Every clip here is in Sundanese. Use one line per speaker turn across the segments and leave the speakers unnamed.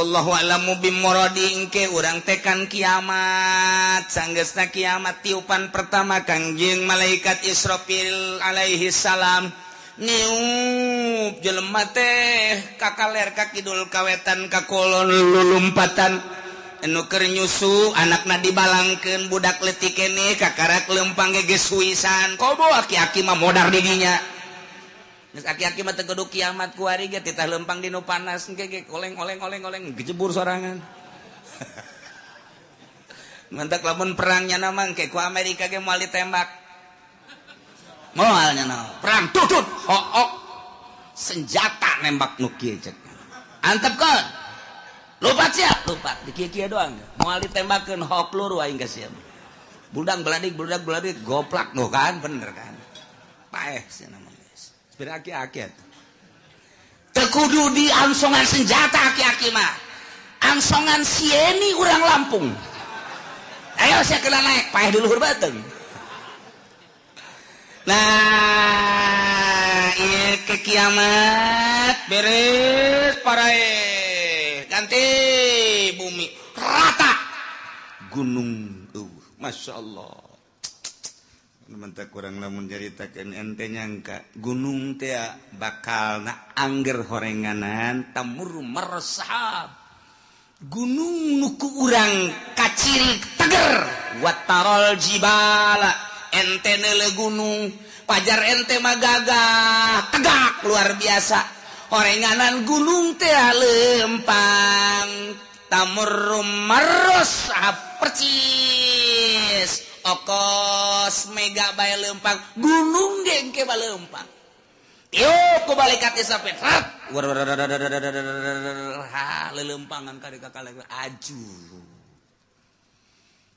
Wallahu a'lamu bimuradi engke urang tekan kiamat. Sanggeusna kiamat tiupan pertama Kangjeng malaikat Israfil alaihi salam niup jelema teh kakaler ka kidul kawetan ka kolon lulumpatan anu keur nyusu anakna dibalangkeun budak leutik keneh kakarak lempang ge geus huisan komo aki-aki mah modar di dinya. Geus aki-aki mah teu kudu kiamat kuari ge titah lempang di nu panas engke ge oleng oleng oleng oleng gejebur sorangan. Mantak lamun perangnya mah engke ku Amerika ge moal ditembak. Moal nya naon. Perang tutut hook senjata nembak nu kieu cek. Antepkeun. Lupat sia, lupat di kieu-kieu doang. Moal ditembakeun hook peluru aing ka sia. Budak beladik goplak nu kan bener kan. Paeh sia mah. Aki-aki teu kudu di angsongan senjata aki-aki mah angsongan sieni urang Lampung ayo sia kena naik paeh di luhur beuteung. Nah ieu ke kiamat beres parae ganti bumi rata gunung Masya Allah. Mentak kurang lamun nyaritakeun ente nyangka gunung teh bakal na angger horenganan tamur marsahab gunung nu ku urang kaciri teger watarol jibala ente neule gunung pajar ente mah gagah tegak luar biasa horenganan gunung teh lempang tamur marsahab percis okos mega bae lempang gunung ge engke bae lempang tiup ku malaikat Israfil rat ha lelempangan ka kakale aju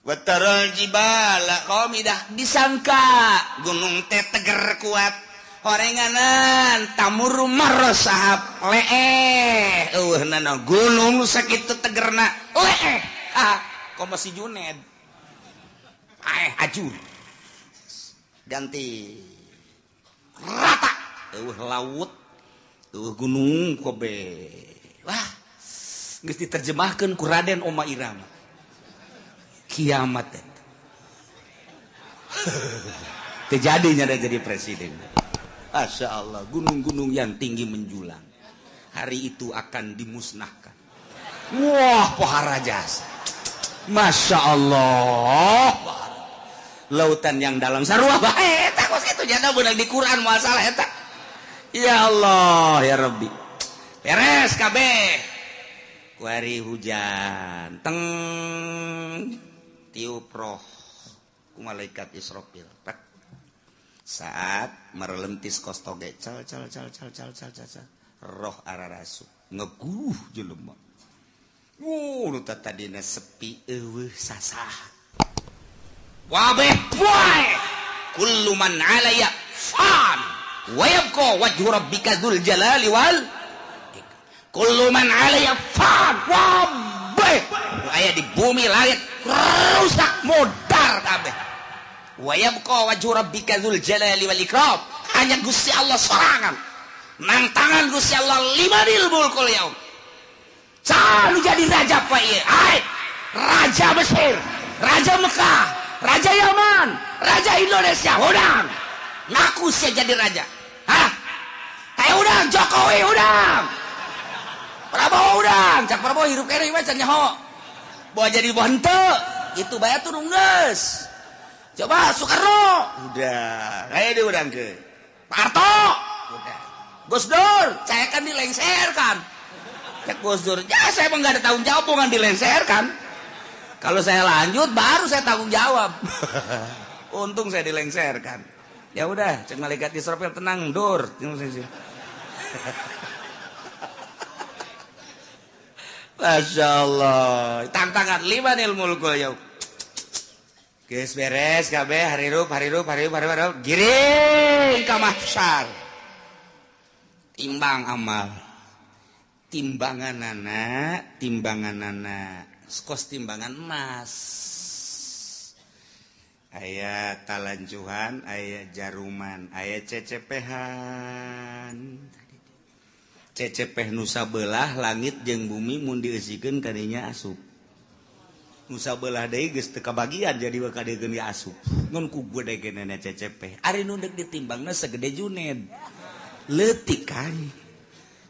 wataral jibala qamidah disangka gunung teh teger kuat horenganan tamur marosahab leeh eueuhnana gunung sakitu tegerna leeh ah komo si Juned ajur ganti rata eueuh laut eueuh gunung kobe wah geus diterjemahkeun ku Raden Oma Irama kiamat eta teu jadinya jadi presiden. Masya Allah gunung-gunung yang tinggi menjulang hari itu akan dimusnahkan. Wah pohara jasa Masya Allah lautan yang dalam sarua bae eta kos kitu jana beunang di Quran moal salah eta. Ya Allah ya Rabbi beres kabeh kuari hujan teng tiup roh ku malaikat Israfil saat merelentis kos toge cal cal cal cal cal cal cal roh ararasu ngeguh jelema. Wuh, nu tadina sepi eueuh sasah. Wabeh wae kullu man 'alayya fan wa yabqa wajhu rabbika dzul jalali wal kullu man 'alayya fan wabeh aya di bumi langit rusak modar kabeh wa yabqa wajhu rabbika dzul jalali wal ikram hanya Gusti Allah sorangan nang tangan Gusti Allah limanil mulkul yaum. Selalu jadi raja pak ieu. Hai, raja Mesir, raja Mekah, raja Yaman, raja Indonesia. Udang, ngaku saya jadi raja. Hah? Kayak udang, Jokowi udang, Prabowo udang. Cak Prabowo hirup kene mah can nyaho. Bawa jadi henteu, itu bae turun geus. Coba Soekarno, udah, kayak diudang ke. Pak Harto, udah. Gus Dur, saya kan dilengserkan. Cek Gus Dur, ya saya emang nggak ada tanggung jawab, bukan dilengserkan. Kalau saya lanjut, baru saya tanggung jawab. Untung saya dilengserkan. Ya udah, cek malaikat Israfil tenang, Dur. Masya Allah, tantangan limanil mulkul yaum. Geus beres kabeh harirup harirup harirup harirup giring ka mahsyar. Timbang amal. Timbanganana, timbanganana, kos timbangan emas. Aya talanjuhan, aya jaruman, aya cecepehan. Cecepeh nu sabelah langit jeung bumi mun dieusikeun kadinya asup. Nu sabelah deui geus teu kabagian jadi bakal dieun asup. Ngan ku gede-gedena cecepeh. Ari nu deuk ditimbangna segede Juned. Leutik kan.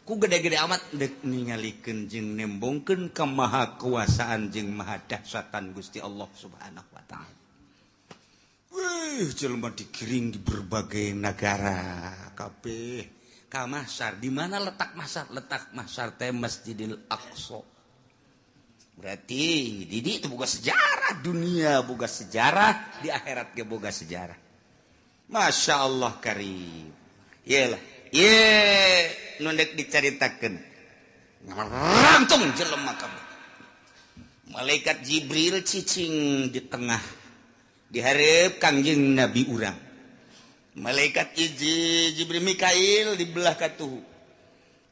Ku gede-gede amat dek ningalikeun jeung nembongkeun kemahakuasaan jeung maha dahsyatan Gusti Allah Subhanahu wa taala. Wih, jelema digiring di berbagai negara kabeh ka Mahsyar. Di mana letak Mahsyar? Letak Mahsyar teh Masjidil Aqsa. Berarti di itu boga sejarah dunia, boga sejarah di akhirat ge boga sejarah. Masya Allah karim. Iyalah, ye nu dek dicaritakeun. Ngarangtung jelema kabeh. Malaikat Jibril cicing di tengah dihareup Kangjeng Nabi urang. Malaikat hiji Jibril Mikail di belah katuhu.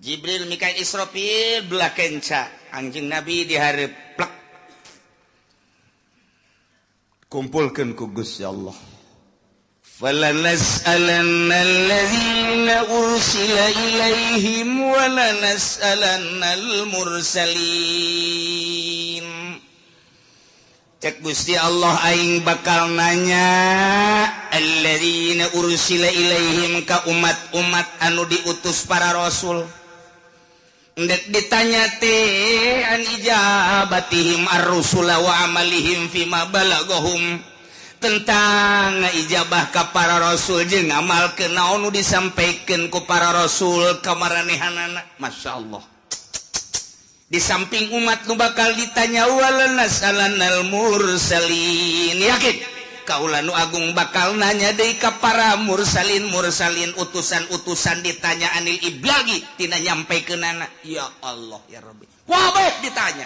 Jibril Mikail Israfil belah kenca. Kangjeng Nabi dihareup plek. Kumpulkeun ku Gusti Allah. فَلَنَسْأَلَنَّ الَّذِينَ أُرْسِلَ إِلَيْهِمْ وَلَنَسْأَلَنَّ الْمُرْسَلِينَ. Cek Gusti Allah aing bakal nanya alladzina ursila ilaihim ka umat-umat anu diutus para rasul. Ndek ditanya teh an ijabatihim ar-rusula wa amalihim fima balagahum, tentang ijabah ka para rasul jeung ngamalkeun naon nu disampaikeun ku para rasul ka maranehanana. Masya Allah. Di samping umat nu bakal ditanya walanas'alannal mursalin. Yakin kaula nu agung bakal nanya deui ka para mursalin mursalin utusan-utusan ditanya anil iblagi tina nyampaikeunana. Ya Allah ya Rabbi. Wabeh ditanya.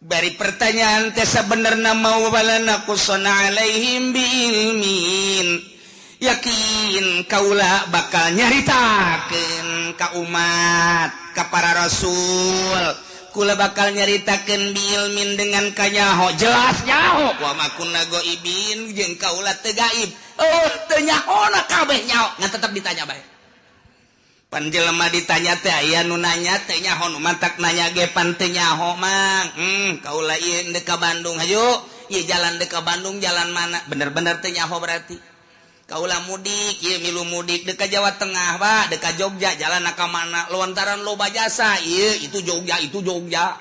Bari pertanyaan teh sabenerna mau walana qusana alaihim biilmin. Yakin kaula bakal nyaritakeun ka umat, ka para rasul. Kula bakal nyaritakeun biilmin dengan kanyaho, jelas nyaho. Wa ma kunna ghaibin jeung kaula teu gaib. Oh, teu nyahona kabeh nyaho, ngan tetep ditanya bae. Pan jelema ditanya teh aya nu nanya teh nyaho, nu mantak nanya ge pan teu nyaho mang. Kaula ieu deuk ka Bandung hayu, ieu jalan deuk ka Bandung jalan mana? Bener-bener teu nyaho berarti. Kaula mudik, ieu milu mudik deuk ka Jawa Tengah, Pak, deuk ka Jogja, jalan ka mana? Lontaran loba jasa, ieu itu Jogja, itu Jogja.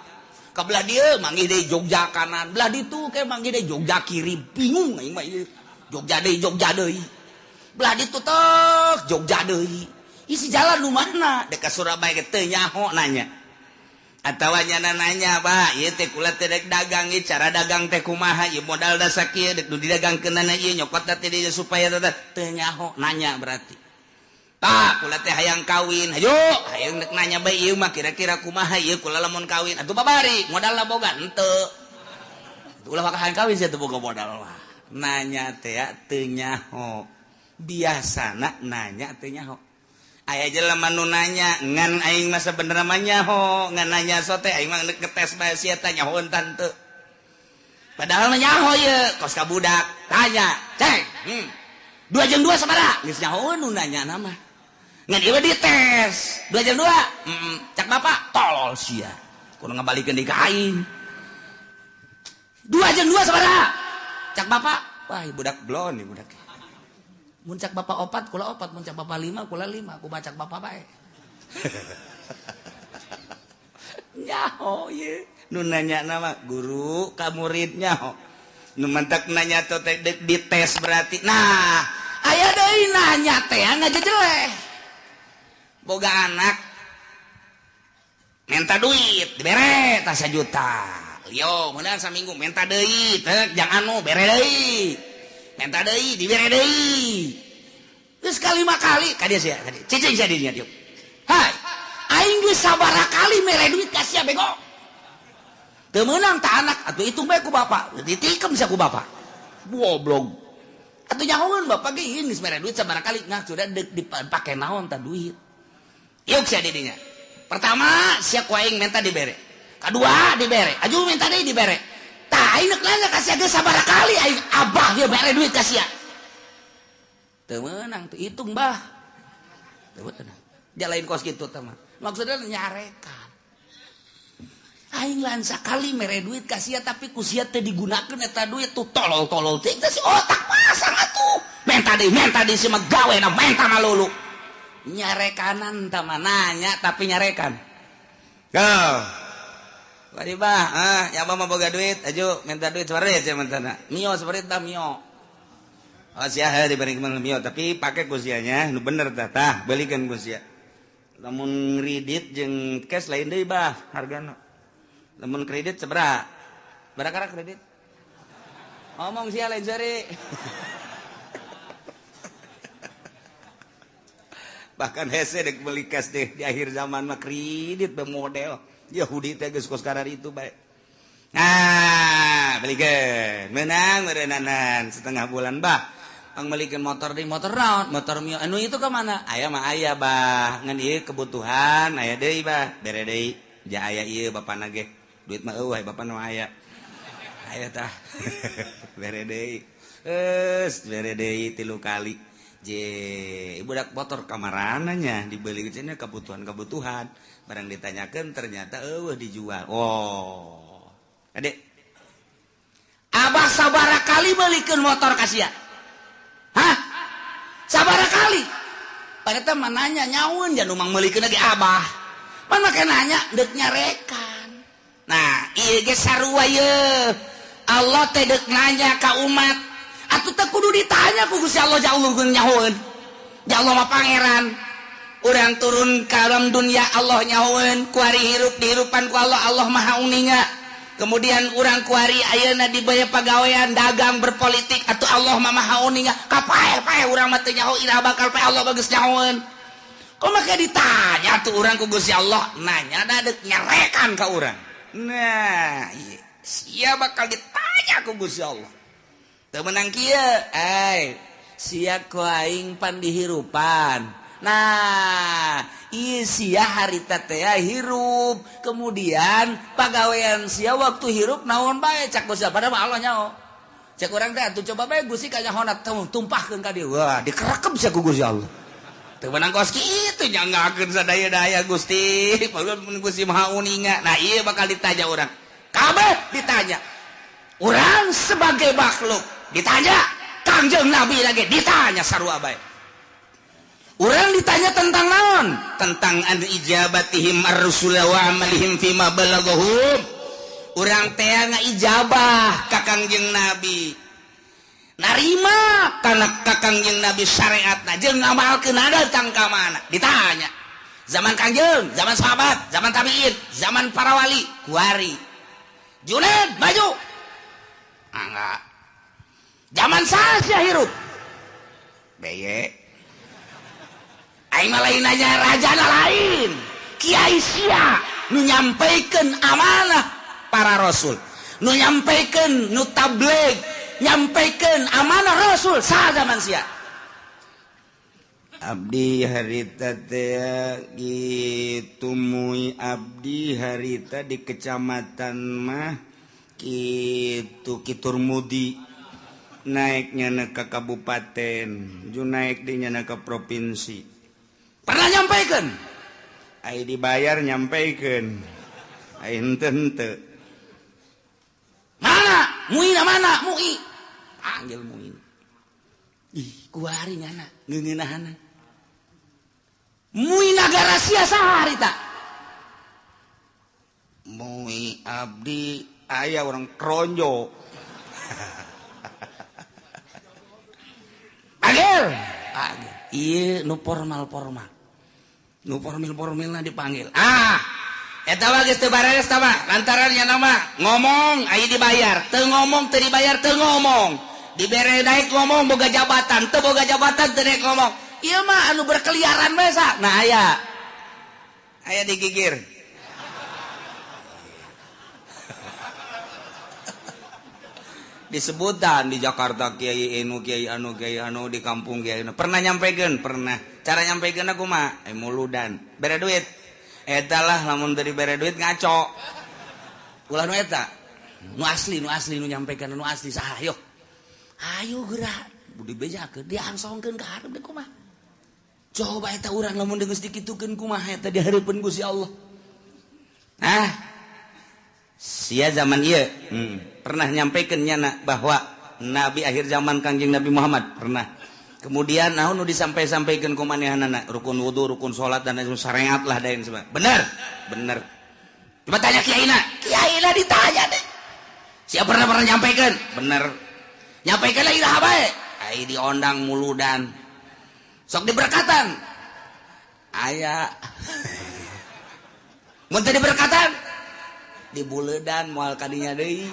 Ka belah dieu manggih deui Jogja kanan, belah ditu ke manggih deui Jogja kiri, bingung aing mah ieu. Jogja deui, Jogja deui. Belah ditu tek Jogja deui. Isi jalan nu mana? Dek ka Surabaya ge teu nyaho nanya. Atawa nyana nanya, Pak, ieu teh kula teh dek dagang ieu cara dagang teh kumaha? Ieu modal da sakieu dek nu didagangkeunana ieu nyokot teh dieu supaya teh nyaho nanya berarti. Pak, kula teh hayang kawin. Hayu, hayang dek nanya bae ieu mah kira-kira kumaha ieu kula lamun kawin. Atuh babari, modalna boga henteu. Atuh ulah hayang kawin sia teu boga modal mah. Nanya teh teu nyaho. Biasana nanya teu nyaho. Aya jelema nu nanya ngan aing mah sabenerna mah nyaho, ngan nanya sote aing mah ngetes bae sia teh nyaho tante. Padahal mah nyaho ieu, kos ka budak, tanya, "Ceng, 2 jeung 2 sabaraha?" Geus nyaho nu nanya na mah. Ngan ieu dites, 2 jeung 2. Cak bapak, tolol sia. Kudu ngabalikeun deui ka aing. 2 jeung 2 sabaraha? Cak bapak, wah budak blon ieu budak. Mun cak bapak opat, kula opat. Mun cak bapak lima, kula lima. Ku bacak bapak bae. Nyaho ye. Nu nanya nama guru ka murid nyaho. Nu mantak nanya teh dites berarti. Nah, aya deui nanya teh ngajejeleh. Boga anak minta duit, dibere tah 1 juta. Yo, meunang saminggu minta deui, teh jangan anu bere deui. Minta deui, dibere deui. Geus kalima kali ka dieu sia, ka dieu. Cicing sia dinya dieu. Hai, aing geus sabaraha kali mere duit ka sia bego. Teu meunang ta anak, atuh hitung bae ku bapak. Ditikem sia ku bapak. Goblok. Atuh nyahoeun bapak ge geus mere duit sabaraha kali, nah sudah deuk dipake naon ta duit. Yuk sia di dinya. Pertama sia ku aing minta dibere. Kadua dibere, aju minta deui dibere. Tah aing neuk nanya ka sia geus sabaraha kali aing abah ieu mere duit ka sia. Teu meunang tuh hitung bah. Teu meunang. Jalain kos kitu teh mah. Maksudnya nyarekan. Aing lain sakali mere duit ka sia tapi ku sia teh digunakeun eta duit tuh tolol-tolol teh si otak pasang atuh. Menta deui si mah gawe na menta malulu. Nyarekanan tah mah nanya tapi nyarekan. Go. Bari bah, ya abah mah boga duit, aju minta duit separit sia mentana. Mio separit tah mio. Oh sia heuh diberi mio tapi pake ku sianya nu bener tah tah belikeun ku sia. Lamun kredit jeung cash lain deui bah hargana. Lamun kredit sabaraha? Barakara kredit? Ngomong sia lain seri. Bahkan hese dek beli cash deh di akhir zaman mah kredit be model Yahudi teh geus kos karar itu bae. Nah, belikeun. Menang meureunnanan setengah bulan bah. Pang melikeun motor deui motor naon? Motor mio. Anu itu ka mana? Aya mah aya bah. Ngan ieu kebutuhan aya deui bah. Bere deui. Ja aya ieu bapana ge. Duit mah eueuh bapana mah aya. Aya tah. Bere deui. Geus bere deui 3 kali. Je, budak motor kamarananya dibeli cenah kebutuhan-kebutuhan. Barang ditanyakan ternyata eueuh dijual. Oh. Adek. Abah sabara kali belikeun motor ka sia? Hah? Sabara kali? Padahal mah nanya nyaun jan umang meulikeun lagi abah. Pan make nanya deuk nyarekan. Nah, ieu ge sarua ye. Allah teh deuk nanya ka umat. Atuh teh kudu ditanya ku Gusti Allah jauh nyahoeun. Ya Allah mah pangeran. Urang turun ka alam dunia Allah nyahoeun, kuari hirup dihirupan ku Allah, Allah maha uninga. Kemudian urang kuari ayeuna dibaya pagawean dagang berpolitik atuh Allah mah maha uninga. Kapae-pae urang mah teu nyaho iraha bakal pae Allah bagus nyahoeun. Kok make ditanya tuh urang ku Gusti Allah, nanya da deuk nyarekan ka urang. Nah, ieu sia bakal ditanya ku Gusti Allah. Teu meunang kieu, ai sia ku aing pan dihirupan. Nah, ieu sia harita teh hirup, kemudian pagawean sia waktu hirup naon bae cak Gusti padahal Allah nyaho. Cek urang teh atuh coba bae Gusti kanyahona tumpahkeun ka dieu. Wah, dikerekep sia ku Gusti Allah. Teu meunang kos kitu nyanggakeun sadaya-daya Gusti, padahal Gusti Maha Uninga. Nah, ieu bakal ditanya urang. Kabeh ditanya. Urang sebagai makhluk ditanya, Kangjeng Nabi lagi ditanya sarua bae. Urang ditanya tentang naon? Tentang an ijabatihim ar-rusul wa amalihim fima balaghum. Urang teh ngaijabah ka Kangjeng Nabi. Narima kana ka Kangjeng Nabi syariatna jeung ngamalkeun datang ka mana? Ditanya. Zaman Kangjeng, zaman sahabat, zaman tabiin, zaman para wali, kuari. Juned maju. Enggak. Zaman saha hirup? Beye. Aing mah lain nanya rajana lain. Kiai sia nu nyampaikan amanah para rasul, nu nyampaikan nu tabligh, nyampaikan amanah rasul saha zaman sia. Abdi harita teh kitu mui abdi harita di kecamatan mah kitu Kiturmudi naiknya ke kabupaten, ju naik dinya ke provinsi. Pernah nyampaikan? Ai dibayar nyampaikan. Ai henteu henteu. Mana? Muina mana? Mui. Panggil Muin. Ih, kuari nyana ngeungeunahana. Mui nagara sia saha harita? Mui abdi aya orang Kronjo. Panggil. Panggil. Ieu nu formal-formal. Nu formil-formilna dipanggil. Ah, eta mah geus teu bareres tah mah. Lantaran nya nama ngomong aya dibayar, teu ngomong teu dibayar teu ngomong. Dibere naik ngomong boga jabatan, teu boga jabatan teu naik ngomong. Ieu mah anu berkeliaran bae sa. Nah aya. Aya digigir. Disebutan di Jakarta kiai anu kiai anu kiai anu di kampung kiai anu. Pernah nyampekeun? Pernah. Cara nyampekeun aku mah muludan. Bere duit. Eta lah lamun teu dibere duit ngaco. Ulah nu eta. Nu asli nu nyampekeun nu asli saha yo. Ayo geura dibejakeun diangsongkeun ka hareup deui kumaha. Coba eta urang lamun geus dikitukeun kumaha eta di hareupeun Gusti Allah. Ah. Sia zaman ieu pernah nyampaikan nyana bahwa nabi akhir zaman Kangjeng Nabi Muhammad pernah. Kemudian naon nu disampai-sampaikeun ku manehanana rukun wudu, rukun salat dan lain syariat lah dain sebagainya. Bener? Bener. Coba tanya kiaina. Kiaina ditanya deh. Siapa pernah pernah nyampaikan? Bener. Nyampaikan lagi dah bae. Ai diondang muludan. Sok diberkatan. Aya. Mun teu diberkatan dibuledan moal kadinya deui.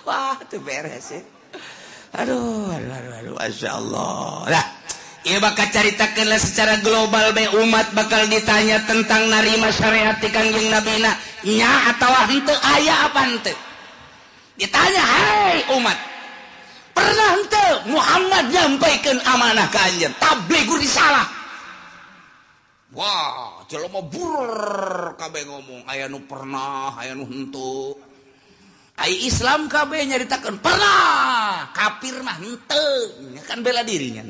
Wah, teu beres ya. Aduh, aduh, aduh, aduh, Masya Allah. Lah, ieu bakal caritakeun lah secara global bae umat bakal ditanya tentang narima syariat ti Kangjeng Nabina nya atawa henteu aya apa henteu. Ditanya, "Hai umat, pernah henteu Muhammad nyampaikeun amanah ka anjeun tablighur risalah?" Wah, jelema bur kabeh ngomong aya nu pernah, aya nu henteu. Ai Islam kabeh nyaritakeun pernah, kafir mah henteu, kan bela dirinya.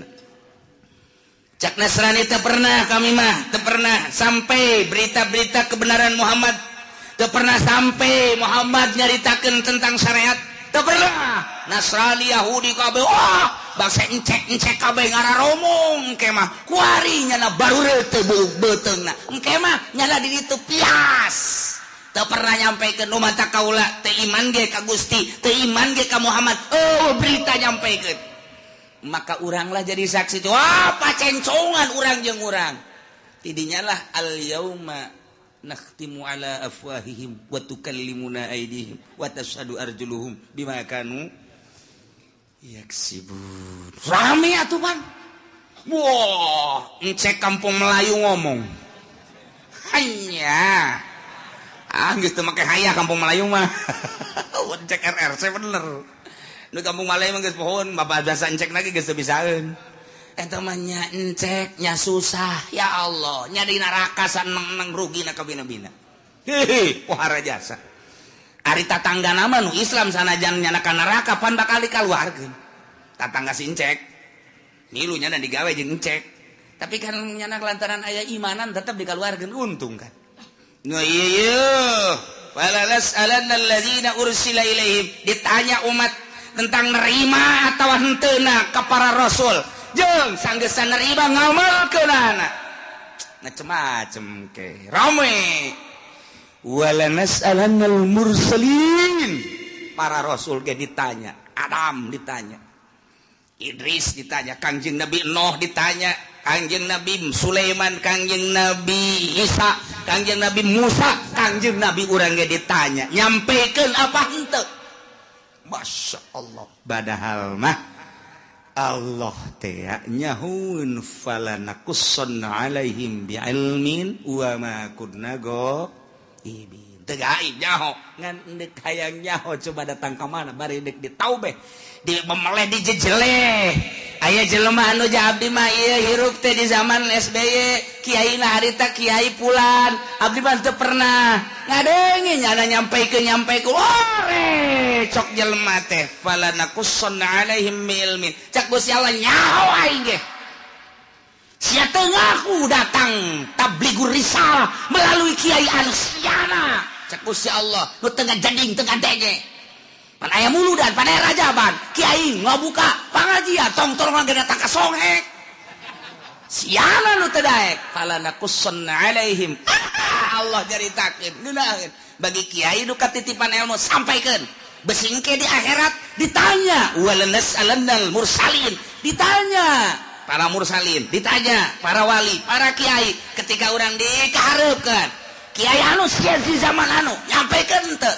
Cak Nasrani teu pernah kami mah, teu pernah sampai berita-berita kebenaran Muhammad, teu pernah sampai Muhammad nyaritakeun tentang syariat, teu pernah. Nasrani Yahudi kabeh, wah, bangsa encek-encek kabeh ngararomong engke mah kuari nyana baru teu beuteungna. Engke mah nyana di ditu pias. Teu pernah nyampaikeun nu mata kaula teu iman ge ka Gusti, teu iman ge ka Muhammad. Oh, berita nyampaikeun. Maka uranglah jadi saksi itu. Wah, pacencongan urang jeung urang. Tidinya lah al yauma nakhtimu ala afwahihim wa tukallimuna aydihim wa tashhadu arjuluhum bima kanu yaksibun. Rame atuh, Bang. Wah, encek kampung Melayu ngomong. Hanya ah geus teu make hayah kampung Melayu mah. Encek RRC bener. Nu kampung Melayu mah geus pohon, bapak biasa encek lagi geus teu bisaeun. Eta mah nya encek nya susah, ya Allah, nya di neraka saneng-neng rugina kabina-bina. Hehe, pohara jasa. Ari tatangga nama nu Islam sanajan nyana ka neraka pan bakal dikaluarkeun. Tatangga si encek. Milu nyana digawe jeung encek. Tapi kan nyana lantaran aya imanan tetep dikaluarkeun untung kan. Nu ieu wala nas'alanna alladzina ursila ilaihim, ditanya umat tentang nerima atawa henteuna ka para rasul. Jeung sanggeusna nerima ngamalkeunana. Macem-macem ke. Rame. Wala nas'alannal mursalin. Para rasul ge ditanya, Adam ditanya, Idris ditanya, Kangjeng Nabi Nuh ditanya, Kangjeng Nabi Sulaiman, Kangjeng Nabi Isa, Kangjeng Nabi Musa, Kangjeng Nabi urang ge ditanya, nyampaikan apa henteu? Masya Allah. Padahal mah Allah teh nyahuun falanakussanna alaihim bi'ilmin wa ma kunna ghaibin. Teu gaib nyaho, ngan deuk hayang nyaho coba datang ka mana bari deuk ditaubeh, di memeleh dijejeleh. Aya jelema anu abdi mah ieu hirup teh di zaman SBY, kiai na harita kiai pulan, abdi mah teu pernah ngadenge nyana nyampaikeun nyampaikeun. Ore cok jelema teh falanakussanna alaihim bi'ilmin. Cak Gusti Allah nyaho aing ge. Sia teu ngaku datang tablighur risalah melalui kiai anu siana. Cak Gusti Allah nu teu ngajeding teu ngadenge. Pan aya muludan, pan aya rajaban, kiai ngabuka pangajian, tong-tong ge datang ka songhek. Siana nu teu daek, falanakussanna alaihim. Allah caritakeun, ngeunaheun. Bagi kiai nu katitipan ilmu sampaikeun. Besi engke di akhirat ditanya, walanas'alannal mursalin, ditanya para mursalin, ditanya para wali, para kiai ketika urang dikahareupeun. Kiai anu sia di zaman anu nyampaikeun henteu?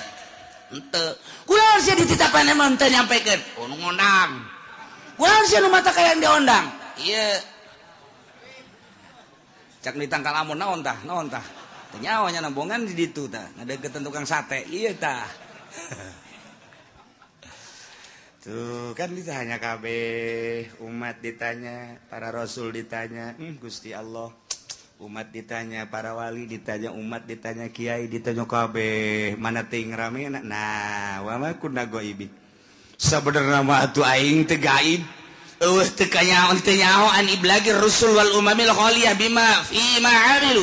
Henteu. Kunaon sia dititapan emang teu nyampaikeun? Oh, nu ngondang. Kunaon sia nu mata kayang diondang? Ieu. Cak ditangkal amun naon tah? Naon tah? Teu nyaho nya nambongan di ditu tah, ngadeukeutan tukang sate. Ieu tah. Tuh kan ditanya kabeh, umat ditanya, para rasul ditanya, Gusti Allah. Umat ditanya, para wali ditanya, umat ditanya, kiai ditanya kabeh, mana ting rame nah, wa ma kunna ghaibin. Sabenerna mah atuh aing teu gaib. Eueuh teu kanyaho teu nyaho an iblagir rusul wal umamil khaliyah bima fi ma amilu.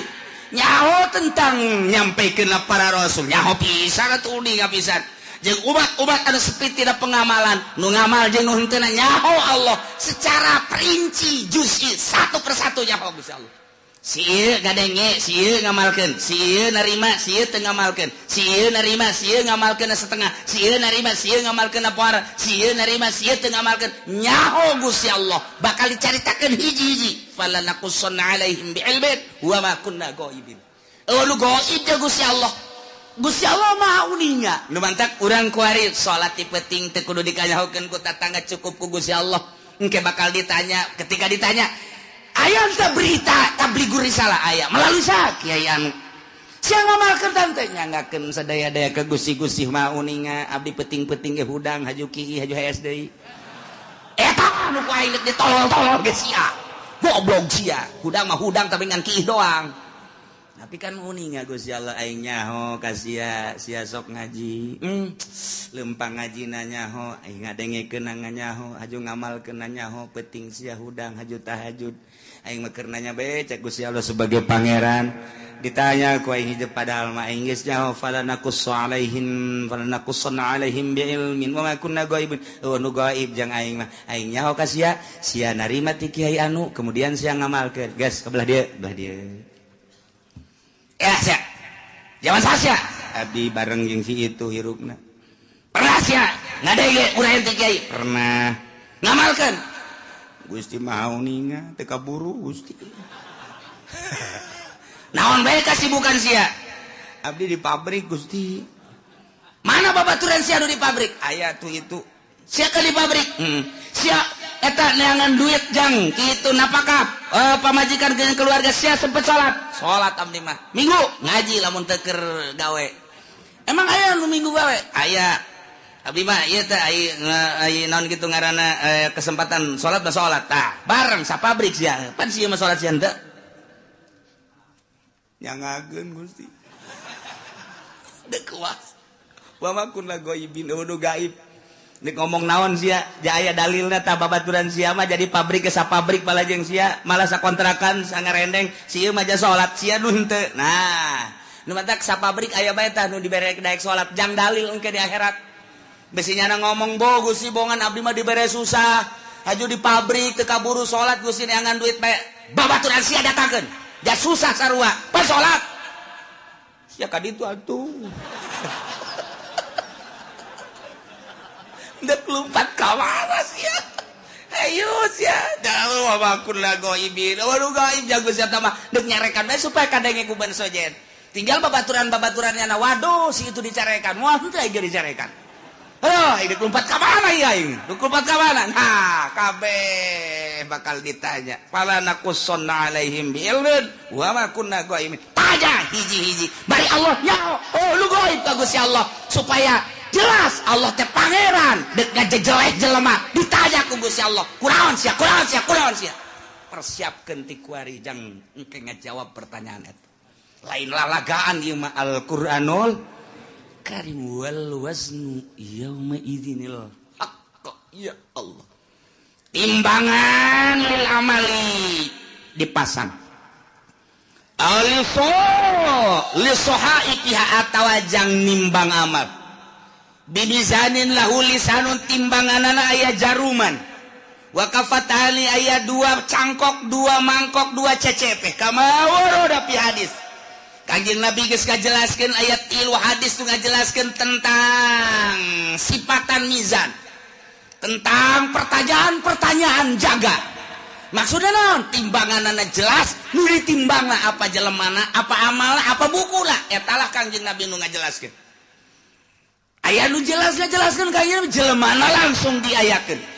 Nyaho tentang nyampaikan para rasul, nyaho pisan atuh uninga pisan. Jeung umat-umat anu sepi tina pengamalan, nu ngamal jeung nu henteu nyaho Allah secara perinci juz'i satu persatu nyaho Gusti Allah. Si ieu ngadenge, si ieu ngamalkeun, si ieu narima, si ieu teu ngamalkeun, si ieu narima, si ieu ngamalkeun setengah, si ieu narima, si ieu ngamalkeun poara, si ieu narima, si ieu teu ngamalkeun. Nyaho Gusti Allah bakal dicaritakeun hiji-hiji. Fala naqussanna alaihim bi'ilmin wa ma kunna ghaibin. Eueuh nu gaib teh Gusti Allah. Gusti Allah Maha uninga. Nu mantak urang kuari salat ti peuting teu kudu dikanyahokeun ku tatangga, cukup ku Gusti Allah. Engke bakal ditanya, ketika ditanya aya teh berita tabligur risalah aya melalui sa kiai anu sia ngamalkeun tante nyanggakeun sadaya-daya ke Gusti-Gusti Maha uninga abdi peuting-peuting ge hudang haju kieu haju hees deui. Eta anu ku aing deuk ditolol-tolol ge sia. Goblok sia, hudang mah hudang tapi ngan kiih doang. Tapi kan uninga Gusti Allah aing nyaho ka sia, sia sok ngaji. Lempang ngajina nyaho, aing ngadengekeun nyaho, haju ngamalkeun nyaho, peuting sia hudang haju tahajud. Aing mah keur nanya bae cek Gusti Allah sebagai pangeran. Ditanya ku aing hijab padahal mah aing geus nyaho fala naqussu alaihim fala naqussanna alaihim biilmin wa ma kunna ghaibin. Oh nu gaib jang aing mah. Aing nyaho ka sia, sia narima ti kiai anu kemudian sia ngamalkeun. Geus ke belah dieu, belah dieu. Ya sia. Zaman sia. Abdi bareng jeung si itu hirupna. Pernah sia ngadenge urang ti kiai? Pernah. Ngamalkeun. Gusti Maha uninga teu kaburu Gusti. Naon bae kasibukan sia? Abdi di pabrik Gusti. Mana babaturan sia nu di pabrik? Aya tuh itu. Sia ke di pabrik? Sia eta neangan duit jang kitu napakah pamajikan jeung keluarga sia sempet salat. Salat abdi mah. Minggu ngaji lamun teu keur gawe. Emang aya nu minggu gawe? Aya. Abdi mah ieu teh ai naon kitu ngaranna kesempatan salat mah salat tah bareng sa pabrik sia pan sia mah salat sia henteu nyangageun Gusti deuk kuas wa ma kunna ghaibin nu gaib nek ngomong naon sia aya dalilna tah babaturan sia mah jadi pabrik ke sa pabrik balajeng sia malah sakontrakan sangarendeng si ieu mah ja salat sia nu henteu. Nah nu matak sa pabrik aya bae tah nu dibere daek salat jang dalil engke di akhirat. Besinya na ngomong bo Gusti bongan abdi mah dibere susah haju di pabrik teu kaburu salat Gusti neangan duit bae babaturan sia datangkeun ja susah sarua pas salat sia ka ditu atuh deuk lumpat ka mana sia ayo sia da wa kunna ghaibin wa nu gaib jago sia mah deuk nyarekan bae supaya kadenge ku ban sojen tinggal babaturan-babaturannya na waduh si itu dicarekan wah henteu aing dicarekan. Aduh, ini lompat ke mana ya ini? Lompat ke mana? Nah, kabeh bakal ditanya. Fala naqussanna alaihim bi'ilmin wa ma kunna ghaibin. Tanya hiji-hiji. Bari Allah nyaho. Oh, lu gaib ka Gusti Allah supaya jelas Allah teh pangeran deuk ngajejeleh jelema. Ditanya ku Gusti Allah. Kunaon sia? Kunaon sia? Kunaon sia? Persiapkeun ti kuari jang engke ngajawab pertanyaan eta. Lain lalagaan ieu mah Al-Qur'anul Karim wal waznu yauma idzinil haqq. Ya Allah. Timbangan lil amali dipasang. Aliso lisohaikiha atawa jang nimbang amal. Bibizanin lahu lisanun timbanganana aya jaruman. Wa kafatani aya dua cangkok, dua mangkok, dua cecepe. Kama warada fi hadis. Kanjeng Nabi geus ngajelaskeun ayat 3 hadis tu ngajelaskeun tentang sifatan mizan, tentang pertanyaan-pertanyaan jaga. Maksudna naon? Timbanganana jelas, nu ditimbangna apa jelemana, apa amalna, apa bukuna. Eta lah Kanjeng Nabi nu ngajelaskeun. Aya nu jelas ngajelaskeun Kanjeng Nabi jelemana langsung diayakeun.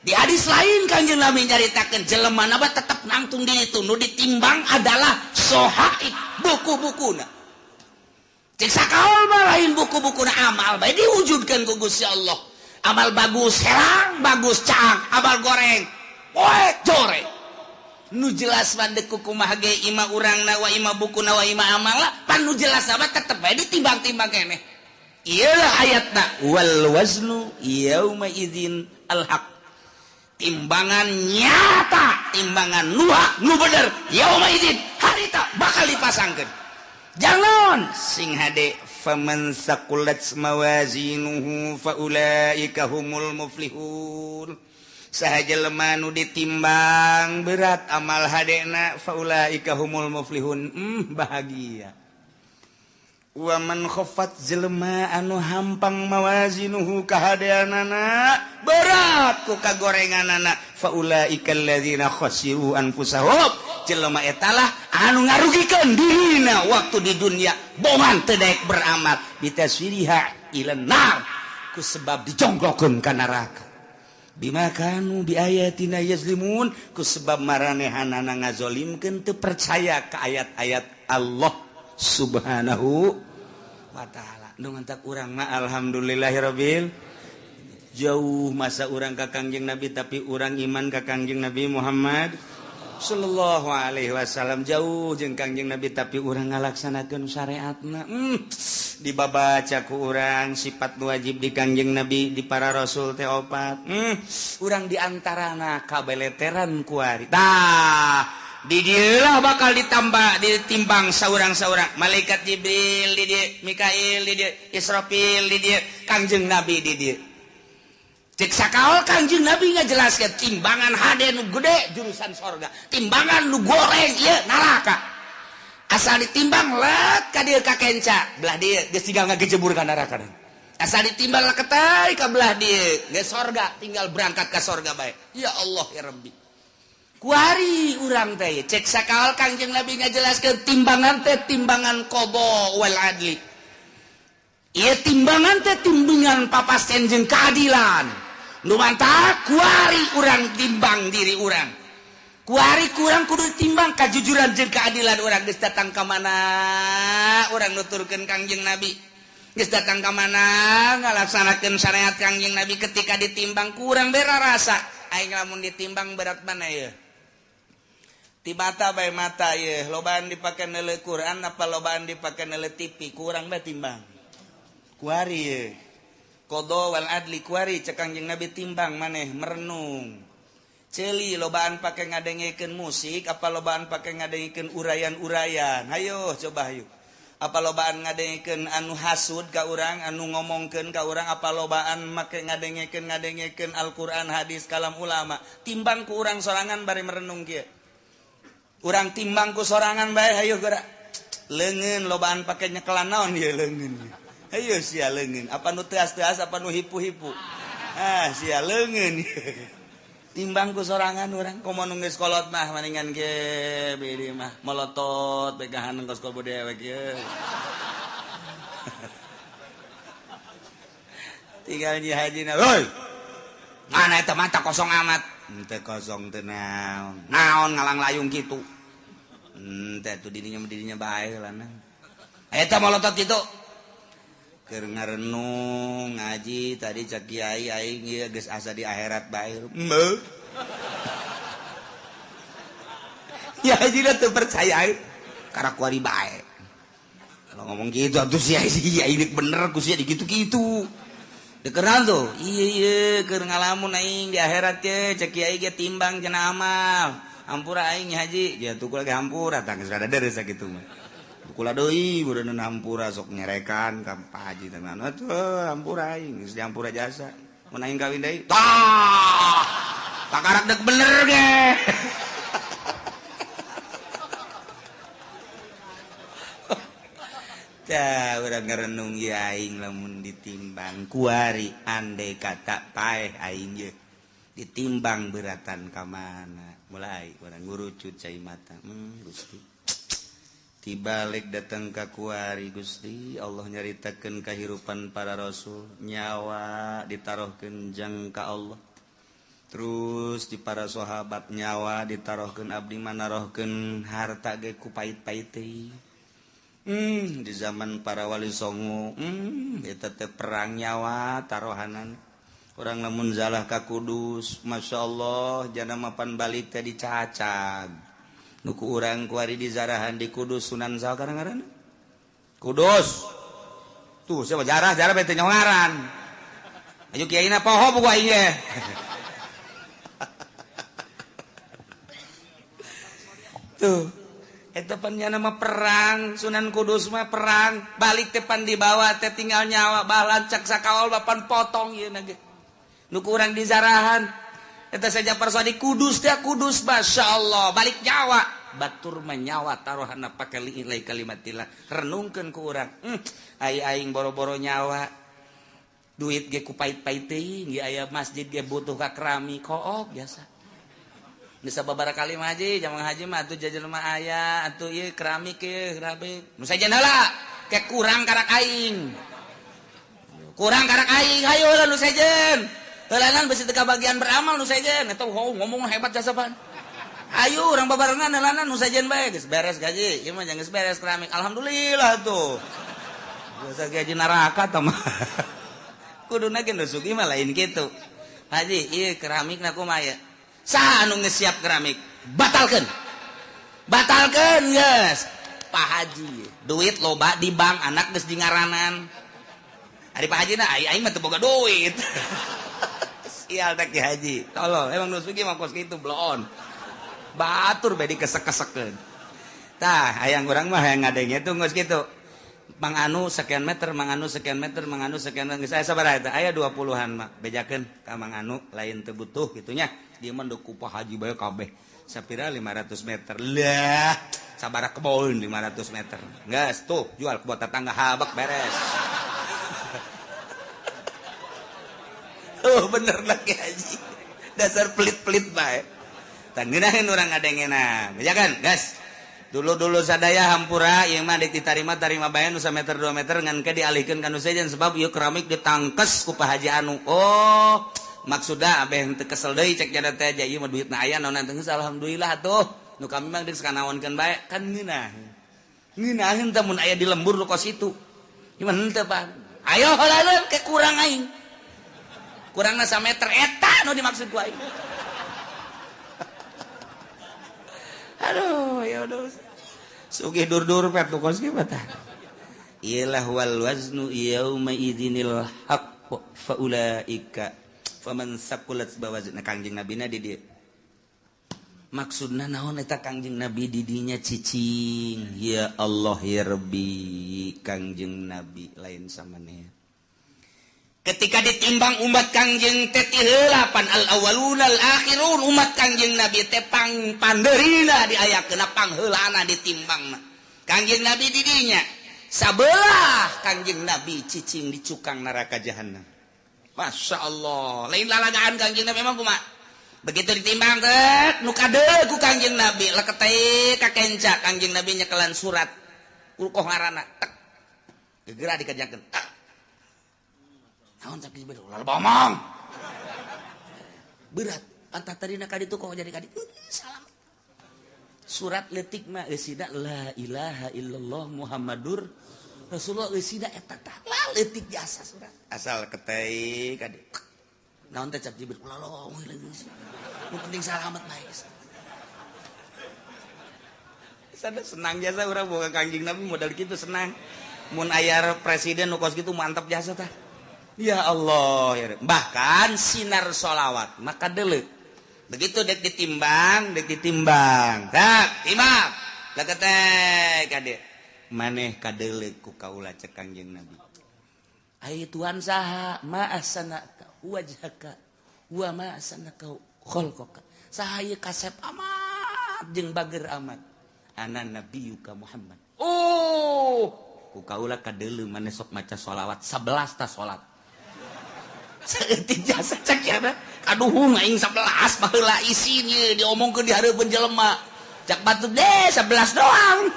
Di hadis lain Kanjeng Nabi nyaritakeun jelemana mah tetep nangtung di itu, nu ditimbang adalah sohaib buku-bukuna. Cek sakaol mah lain buku-bukuna amal bae diwujudkeun ku Gusti Allah. Amal bagus herang, bagus caang, amal goreng poek joreng. Nu jelas mah deuk kumaha ge ima urangna wa ima bukuna wa ima amalna, pan nu jelas mah tetep bae ditimbang-timbang keneh. Ieu lah ayatna wal waznu yauma idzin al haq. Timbangan nyata, timbangan nu hak nu bener, yauma idzin harita bakal dipasangkeun. Jangan sing hade faman saqulat mawazinuhu faulaika humul muflihun. Saha jelema nu ditimbang berat amal hadena faulaika humul muflihun, bahagia. Wa man khaffat jelema anu hampang mawazinuhu kahadeanana berat ku kagorenganana faulaika alladzina khasiru anfusahum, jelema etalah anu ngarugikeun dirina waktu di dunia boman teu daek beramal bitaswiriha ila nar ku sebab dijongklokeun ka neraka bima kanu biayatina yazlimun ku sebab maranehanana ngazolimkeun teu percaya ka ayat-ayat Allah Subhanahu wa ta'ala. Nu mantak urang mah alhamdulillahirabbil jauh masa urang ka Kangjeng Nabi tapi urang iman ka Kangjeng Nabi Muhammad sallallahu alaihi wasallam, jauh jeung Kangjeng Nabi tapi urang ngalaksanakeun syariatna. Dibabaca ku urang sifat wajib di Kangjeng Nabi di para rasul teh opat. Urang di antarana kabeleteran kuari. Tah di dieulah bakal ditambah ditimbang saurang-saurang malaikat Jibril di dieu, Mikail di dieu, Israfil di dieu, Kangjeng Nabi di dieu. Cek sakaol Kangjeng Nabi ngajelaskeun timbangan hade nu gede jurusan sorga, timbangan nu goreng ieu neraka. Asal ditimbang let ka dieu ka kenca, belah dieu geus tinggal ngagejebur ka neraka. Asal ditimbang leketai ka belah dieu geus sorga, tinggal berangkat ka sorga bae. Ya Allah ya Rabbi. Kuari urang teh cek sakaol Kangjeng Nabi ngajelaskeun timbangan teh timbangan qada wal adli. Ieu timbangan teh timbangan papasten jeung keadilan. Nu mantak kuari urang timbang diri urang. Kuari kurang kudu timbang kajujuran jeung keadilan urang geus datang ka mana urang nuturkeun Kangjeng Nabi. Geus datang ka mana ngalaksanakeun syariat Kangjeng Nabi ketika ditimbang kurang bera rasa. Aing lamun ditimbang berat mana ieu? Ti mata bae mata ye, lobaan dipake neuleuh Quran apa lobaan dipake neuleuh TV, kurang bae timbang. Kuari ye. Qada wal adli kuari cek Kangjeng Nabi timbang maneh merenung. Ceuli lobaan pake ngadengekeun musik apa lobaan pake ngadengekeun urayan-urayan. Hayo coba hayu. Apa lobaan ngadengekeun anu hasud ka urang, anu ngomongkeun ka urang, apa lobaan make ngadengekeun Al-Qur'an, hadis, kalam ulama. Timbang ku urang sorangan bari merenung kieu. Urang timbang ku sorangan bae hayu geura. Leungeun lobaan pake nyekelan naon ieu leungeun. Hayu sia leungeun, apa nu teas-teas apa nu hipu-hipu. Ah sia leungeun. Timbang ku sorangan urang komo nu geus kolot mah maningan ge beureum mah molotot begahan kos kobo dewek ieu. Tinggal nyi hajina, "Hoi. Mana eta mata kosong amat." Henteu kosong teu naon. Naon ngalang layung kitu. Teh tuh dirinya bae lah nah. Eta molotot kitu. Keur ngarenung ngaji tadi cak kiai aing ieu geus asa di akhirat bae. Heuh. Ya haji teu percaya aing. Karak kuari bae. Kalau ngomong gitu atuh sia ini bener ku sia digitu-gitu. Dekeran tuh. Iya iya keur ngalamun aing di akhirat ye cak kiai ge timbang cenah amal. Hampura aing haji, dia tukul ge hampura tah geus rada deres sakitu mah. Kula deui beureun hampura sok nyerekan ka Pak Haji teh anu atuh hampura aing geus dihampura jasa. Mun aing kawin deui tah takarak deuk bener ge. Tah urang ngarenung ieu aing lamun ditimbang kuari andai kata paeh aing ye ditimbang beratan ka mana. Mulai urang ngurucut cai mata. Gusti tibalik datang ka kuari Gusti Allah nyaritakeun kahirupan para rasul, nyawa ditaruhkeun jang ka Allah. Terus di para sahabat nyawa ditaruhkeun abdi manarohkeun harta ge ku pait-pait teh. Di zaman para wali songo, eta teh perang nyawa taruhanan. Urang lamun zalah ka Kudus, Masya Allah jana mapan balik teh dicacag. Nuku urang kuari di zarahan di Kudus Sunan saha ngaranna? Kudus. Tuh siapa jarah jarah bete nyongaran. Ayo kiai na poho buku aing ge. Tuh eta pan nya nama perang Sunan Kudus mah perang balik teh pan dibawa teh tinggal nyawa balancak sakawal bapan potong ieu na ge nu kurang dizarahan eta saja persadi Kudus teh Kudus masyaallah balik nyawa batur menyawa taruhana pake li'ilai kalimatillah renungkeun ku urang ai aing boro-boro nyawa duit ge ku pait-pait teuing ge aya masjid ge butuh ka keramik kook biasa bisa babara kali mah haji jamang haji mah atuh jajan mah aya atuh ieu keramik ieu keramik nu sejen heula ke kurang karak aing hayu heula nu sejen heulanan besi teu kabagian beramal nu sejen eta ngomong hebat jasa pan ayo orang babarengan heulanan nu sejen bae geus beres gaji ieu mah geus beres keramik alhamdulillah tuh biasa gaji neraka tah mah kuduna ge nu sugih mah lain kitu haji ieu keramikna kumaha ya saha anu geus siap keramik batalkeun batalkeun geus Pak Haji duit loba di bank anak geus di ngaranan ari Pak Haji na aing mah teu boga duit sial teh Ki Haji tolol emang nu sugih mah kos kitu bloon batur bae dikesek-kesekeun tah hayang urang mah hayang ngadenge tuh geus kitu Mang Anu sekian meter, Mang Anu sekian meter, Mang Anu sekian meter. Geus aya sabaraha eta? Aya 20-an mah. Bejakeun ka Mang Anu lain teu butuh kitu nya. Dia mah deuk ku Pak Haji bae kabeh. Sapira 500 meter. Lah, sabaraha kebon 500 meter. Geus tuh jual ke tetangga habek beres. Oh bener lah Ki Haji. Dasar pelit-pelit bae. Tah ngeunaheun urang ngadengena. Bejakeun, geus. Dulu-dulu sadaya hampura ieu mah deuk ditarima tarima bae nu sameter 2 meter ngan ke dialihkeun ka nu sejen sebab ieu keramik ditangkes ku Pak Haji anu. Oh, maksudna abeh teu kesel deui cek jada teh ieu mah duitna aya naon teh geus alhamdulillah atuh. Nu kami mah geus kanaonkeun bae kan ngeunah. Ngeunaheun teh mun aya di lembur nu kos itu. Ieu mah henteu Pak. Ayo heulaeun ke kurang aing. Kurangna sameter eta nu dimaksud ku aing. Aduh, ya udah. Sugih dur-dur pet kos kieu tah. Ilah wal waznu yauma idzinil haqq fa ulaika faman saqulat bawazna Kangjeng Nabina di dieu. Maksudna naon eta Kangjeng Nabi di dinya cicing. Ya Allah ya Rabbi, Kangjeng Nabi lain samaneh. Ketika ditimbang umat Kangjeng teh ti heula pan al awwalun al akhirun umat Kangjeng Nabi teh pang pandeurina diayakeun pangheulana ditimbangna. Kangjeng Nabi di dinya sabelah Kangjeng Nabi cicing di cukang neraka jahanam. Masya Allah, lain lalagaan Kangjeng Nabi emang kumaha? Begitu ditimbang teh nu kadeul ku Kangjeng Nabi leketeh ka kenca Kangjeng Nabi nyekelan surat ulkoh ngaranna tek gegera dikajakeun. Naon cak Jibril ulah bomong. Berat, antah tadina ka ditu kok jadi ka ditu. Salam. Surat leutik mah eusina la ilaha illallah Muhammadur Rasulullah eusina eta tah la leutik jasa surat. Asal ketei ka ditu. Naon teh cak Jibril ulah lomong geus. Nu penting salamet bae. Sada senang jasa urang boga Kangjeng Nabi modal kitu senang. Mun aya presiden nu kos kitu mantap jasa tah. Ya Allah, ya. Bahkan sinar sholawat maka deuleu. Begitu dek ditimbang, tak timbang. Leketek kade. Maneh kadeuleu ku kaula cek Kangjeng Nabi. Ai Tuhan saha ma ahsanaka wajhaka wa ma ahsanaka khalqaka. Saha ieu kasep amat jeung bager amat. Ana nabiyuka Muhammad. Oh, ku kaula kadeuleu maneh sok maca sholawat 11 ta salat. Saeutik jasa cek ya kaduhung aing 11 baheula isine diomongkeun di hareupeun jelema cak batu deh 11 doang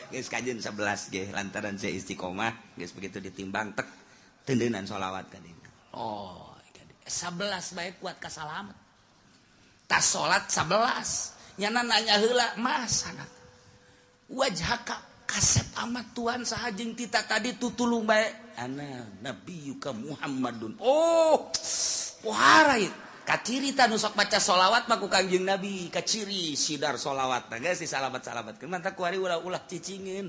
geus kajeun 11 ge lantaran saya istiqomah geus begitu ditimbang tek tendeunan sholawat ka dieu. Oh 11 bae kuat ka salamet tas salat 11 nyana nanya heula masana wajhaka kasep amat Tuhan saha jeung tita tadi tutulung bae ana nabiyuka Muhammadun. Oh, pohara ieu. Kaciri ta nu sok maca sholawat mah ku Kangjeng Nabi, kaciri sidar sholawat. Nah geus disalamat-salamatkeun. Mantap ku ari ulah-ulah cicingin.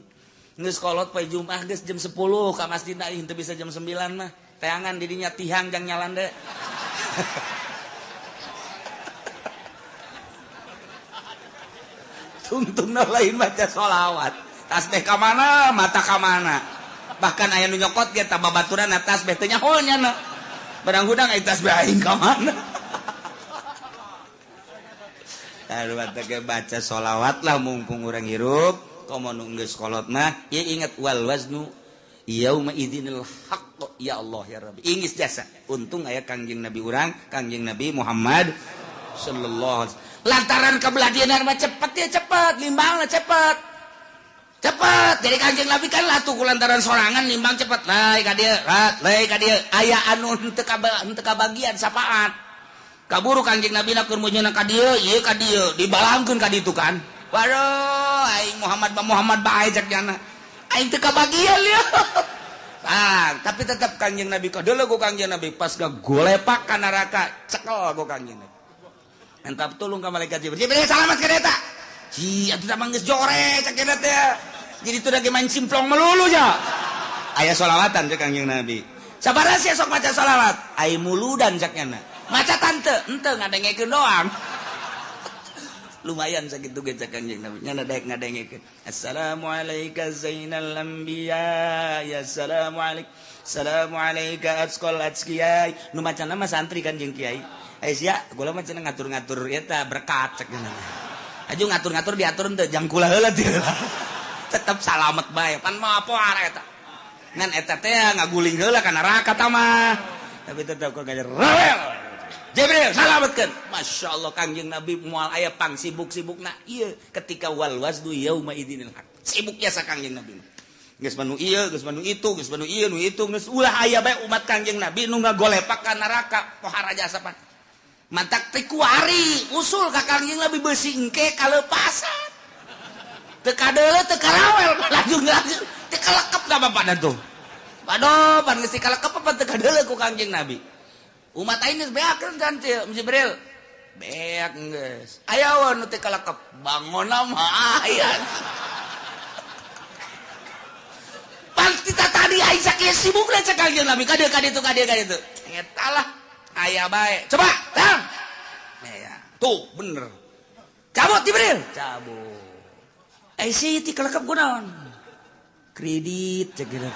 Geus kolot poe Jumat geus jam 10 ka masjid aing teu bisa jam 9 mah. Teangan di dinya tihang jang nyalande. Tungtungna lain maca sholawat. Tasbih ka mana, mata ka mana. Bahkan aya nu nyokot ge ta babaturan tasbih teh nyaho nya. Barang hudang aya tasbih aing ka mana. Aduh teh baca sholawat lah mumpung urang hirup. Komo nu geus kolot mah ieu ingat wal waznu yauma idzinil haqq ya Allah ya Rabbi. Ingis jasa. Untung aya Kangjeng Nabi urang, Kangjeng Nabi Muhammad sallallahu alaihi wasallam. Lantaran kebelah dieuna mah cepet ya cepet, limbangna cepet. Cepet. Jadi Kangjeng Nabi kan latuh ku lantaran sorangan limbang cepet. Lai ka dieu, lai ka dieu. Aya anu henteu kabagian sapaat. Kaburu Kangjeng Nabi na keur meunyeuna ka dieu, ieu ka dieu, dibalangkeun ka ditu kan. Waduh, aing Muhammad ba Muhammad bae cek jana. Aing teu kabagian lieu. Ah, tapi tetap Kangjeng Nabi kadeuleu ku Kangjeng Nabi pas gagolepak ka neraka, cekel ku Kangjeng Nabi. Entap tulung ka malaikat Jibril. Jibril salamat ka eta. Ci, atuh mah geus jore cek eta teh. Jadi teu lagi main simplong melulu nya. Aya sholawatan cek Kangjeng Nabi. Sabaraha sia sok maca sholawat? Ai muludan cek nya. Maca tante, henteu ngadengekeun doang. Lumayan sakitu ge cek Kangjeng Nabi. Nya daek ngadengekeun. Assalamualaikum zainal anbiya, ya assalamualaikum. Assalamualaikum atqal atqiyai. Nu macana mah santri kan jeung kiai. Eh sia, kula mah cenah ngatur-ngatur eta berkat cek nya. Aju ngatur-ngatur diatur henteu jang kula heula teu. Tetep salamet bae. Pan mah poar eta. Ngan eta teh ngaguling heula ka neraka ta mah. Tapi tetep kok ngajar rawel. Jibril salametkeun. Masya Allah Kangjeng Nabi moal aya pang sibuk-sibukna ieu ketika wal waznu yauma idzinil haq. Sibuk jasa Kangjeng Nabi. Geus manu ieu, geus manu itu, geus manu ieu, nu itu, geus ulah aya bae umat Kangjeng Nabi nu ngagolepak ka neraka pohara jasa pan. Mantak teh kuari usul ka Kangjeng Nabi beusi engke kaleupasan. Teu kadeuleu teu karawel lajung-lajung teu kalekep ka bapana tuh. Waduh, pan geus kalekep apa teu kadeuleu ku Kangjeng Nabi. Umat aing geus beak kan Jibril. Beak geus. Aya we nu teu kalekep, bangona mah aya. Pan kita tadi aing sakieu sibukna cek Kangjeng Nabi ka dieu ka ditu ka dieu ka ditu. Eta lah aya bae. Coba, tang. Ya, tuh bener. Cabut Jibril, cabut. Eh si ti kalekep kunaon? Kredit cek geura.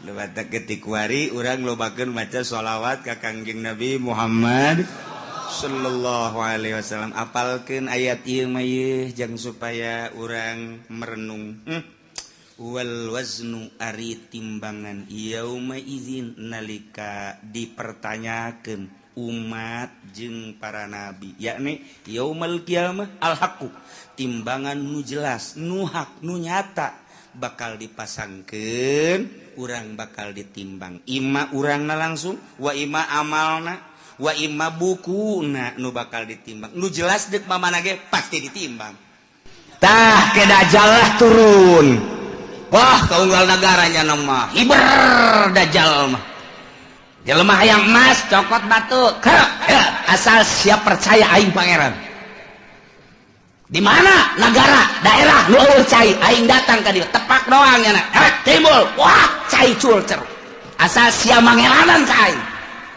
Lewat ketik wari urang lobakeun maca sholawat ka Kangjeng Nabi Muhammad sallallahu alaihi wasallam. Apalkeun ayat ieu mah ieu jang supaya urang merenung. Wal waznu ari timbangan yauma idzin nalika dipertanyakeun umat jeung para nabi, yakni yaumal qiyamah al haqqu, timbangan nu jelas, nu hak, nu nyata bakal dipasangkeun, urang bakal ditimbang. Ima urangna langsung, wa ima amalna, wa ima bukuna nu bakal ditimbang. Nu jelas deuk mamana ge pasti ditimbang. Tah ke Dajjal lah turun. Wah, kaunggal nagaranya nama hiber Dajjal mah. Jelema hayang emas cokot batu, kerek, asal siap percaya aing pangeran. Di mana negara, daerah nu eueuh cai, aing datang ka dieu, tepak doang nya, timbul, wah, cai culcer. Asal sia mangeranan ka aing.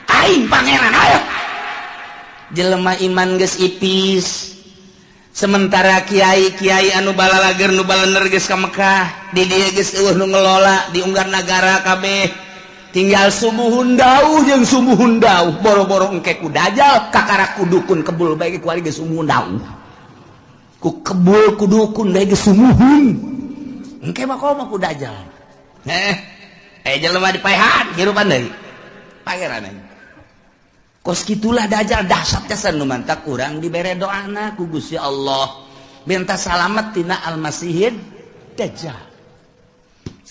Aing pangeran, ayo. Jelema iman geus ipis. Sementara kiai-kiai anu balalager nu balener geus ka Mekah, di dieu geus eueuh nu ngelola di unggar nagara kabeh. Tinggal sumuhun dauh jeung sumuhun dauh, boro-boro engke ku Dajjal kakara ku dukun kebul bae ku ari geus sumuhun dauh. Ku kebul ku dukun bae geus sumuhun. Engke mah komo ku Dajjal. Jelema dipaehan hirupan deui. Pangeran aing. Kos kitulah Dajjal dahsyat jasa nu mantak urang dibere doana ku Gusti Allah. Minta salamet tina Al-Masihid Dajjal.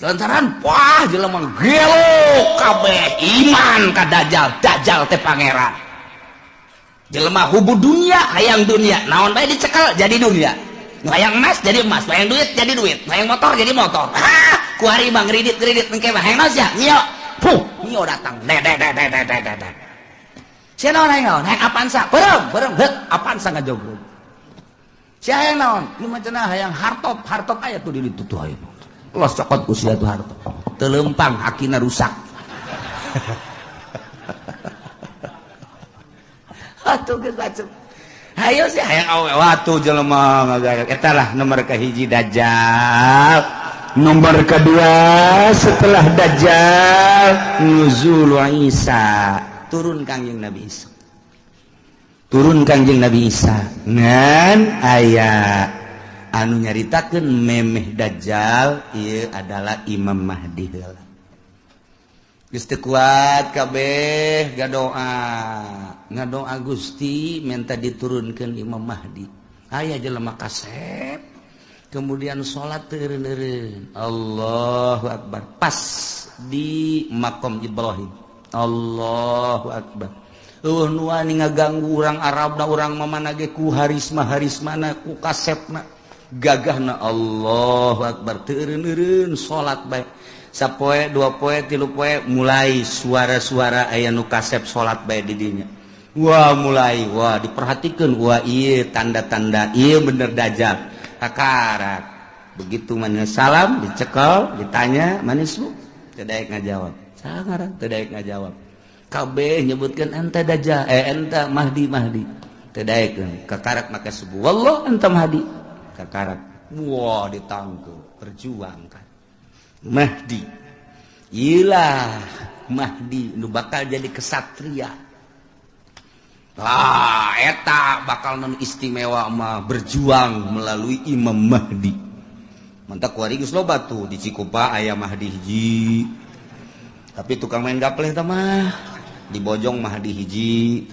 Lantaran wah jelema gelo kabeh iman ka Dajjal, Dajjal teh pangeran. Jelema hubu dunia, hayang dunia, naon bae dicekel jadi dunia. Nu hayang emas jadi emas, hayang duit jadi duit, hayang motor jadi motor. Ah, ku hari mah ngridit-ngridit engke mah hayang naon sia? Mio. Puh, mio datang. De de de de de de de. Sia naon hayang naon? Hayang Avanza. Beureum, beureum, heuk Avanza ngajogrog. Sia hayang naon? Nu mah cenah hayang hartop, hartop aya tuh di ditu tuh aya. Los cokot usia tuh hartop. Teu leumpang akina rusak. Atuh geus bacem. Hayo sih hayang awewe watu jelema ngagarak. Eta lah nomor kahiji Dajjal. Nomor kedua setelah Dajjal nuzul Isa, turun Kangjeng Nabi Isa. Turun Kangjeng Nabi Isa ngan aya anu nyaritakeun memeh Dajjal ieu adalah Imam Mahdi heula. Geus teu kuat kabeh ngadoa, ngadoa Gusti minta diturunkeun Imam Mahdi. Aya jelema kasep kemudian salat teu eureun-eureun. Allahu akbar. Pas di makom Ibrahim. Allahu akbar. Eueuh nu wani ngaganggu urang Arabna urang mamana ge ku harisma-harismana ku kasepna gagahna. Allahu akbar teu eureun-eureun salat bae. Sapoe, dua poe, tilu poe mulai suara-suara aya nu kasep salat bae di dinya. Wah mulai, wah diperhatikan, wah ieu tanda-tanda ieu bener Dajjal. Kakarak. Begitu mana salam dicekel, ditanya manismu, teu daek ngajawab. Sangarang teu daek ngajawab. Kabeh nyebutkeun anta Dajjal, anta Mahdi Mahdi. Teu daekeun. Kakarak maka subuh, wallah anta Mahdi. Kakarak. Wah ditangkep, perjuangkan. Mahdi. Iyalah Mahdi nu bakal jadi kesatria. Ah, eta bakal non istimewa mah berjuang melalui Imam Mahdi. Mantak kuari geus loba tuh di Cikupa aya Mahdi hiji. Tapi tukang main gapleh tah mah di Bojong Mahdi hiji.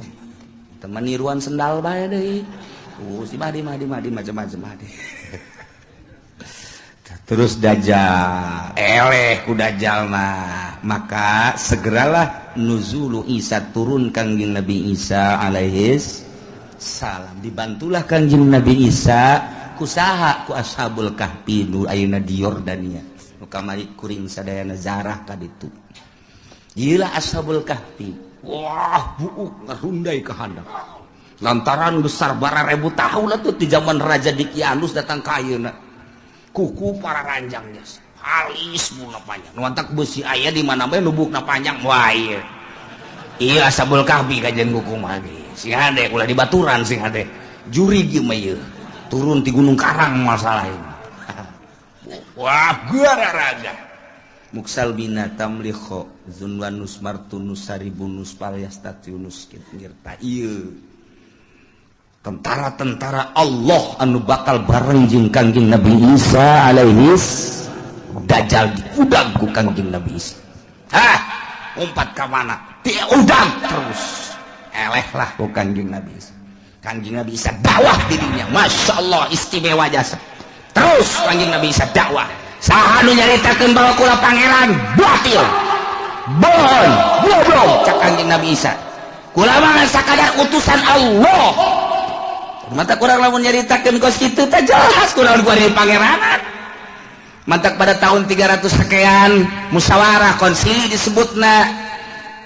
Teman niruan sendal bae deui. Si Mahdi Mahdi Mahdi macam-macam Mahdi. Terus Dajjal, eleh ku Dajjal mah. Maka segeralah nuzulu Isa, turun Kangjeng Nabi Isa alaihis salam. Dibantulah Kangjeng Nabi Isa kusaha ku Ashabul Kahfi nu ayeuna di Yordania. Nu kamari kuring sadayana zarah ka ditu. Ieu Ashabul Kahfi. Wah, buuk ngarundai ka handap. Lantaran besar bararebu tahun atuh di zaman Raja Dikianus datang ka ayeuna. Kuku para ranjang jasa halis bukna panjang nuantak besi aya di mana bae nu bukna panjang wah ieu ieu Ashabul Kahfi kajian kuku mah ge sing hade ulah dibaturan sing hade jurig ieu mah ieu turun ti Gunung Karang masalah ieu wah gararaga muksal bina tamlikho zunwanus martunus saribunus palyastatiunus ngirta ieu tentara-tentara Allah anu bakal bareng jeung Kangjeng Nabi Isa alaihis Dajjal diudang ku Kangjeng Nabi Isa. Hah, umpat ka mana? Diudang terus. Eleh lah ku Kangjeng Nabi Isa. Kangjeng Nabi Isa dakwah dirinya, Masya Allah istimewa jasa. Terus Kangjeng Nabi Isa dakwah. Saha nu nyaritakeun bahwa kula pangeran batil. Bohong, goblok cak Kangjeng Nabi Isa. Kula mah sakadar utusan Allah. Mata kurang lamun nyaritakeun kos kitu teh jelas kurang gua di pangeranan. Mantak pada tahun 300 sekian musyawarah konsili disebutna.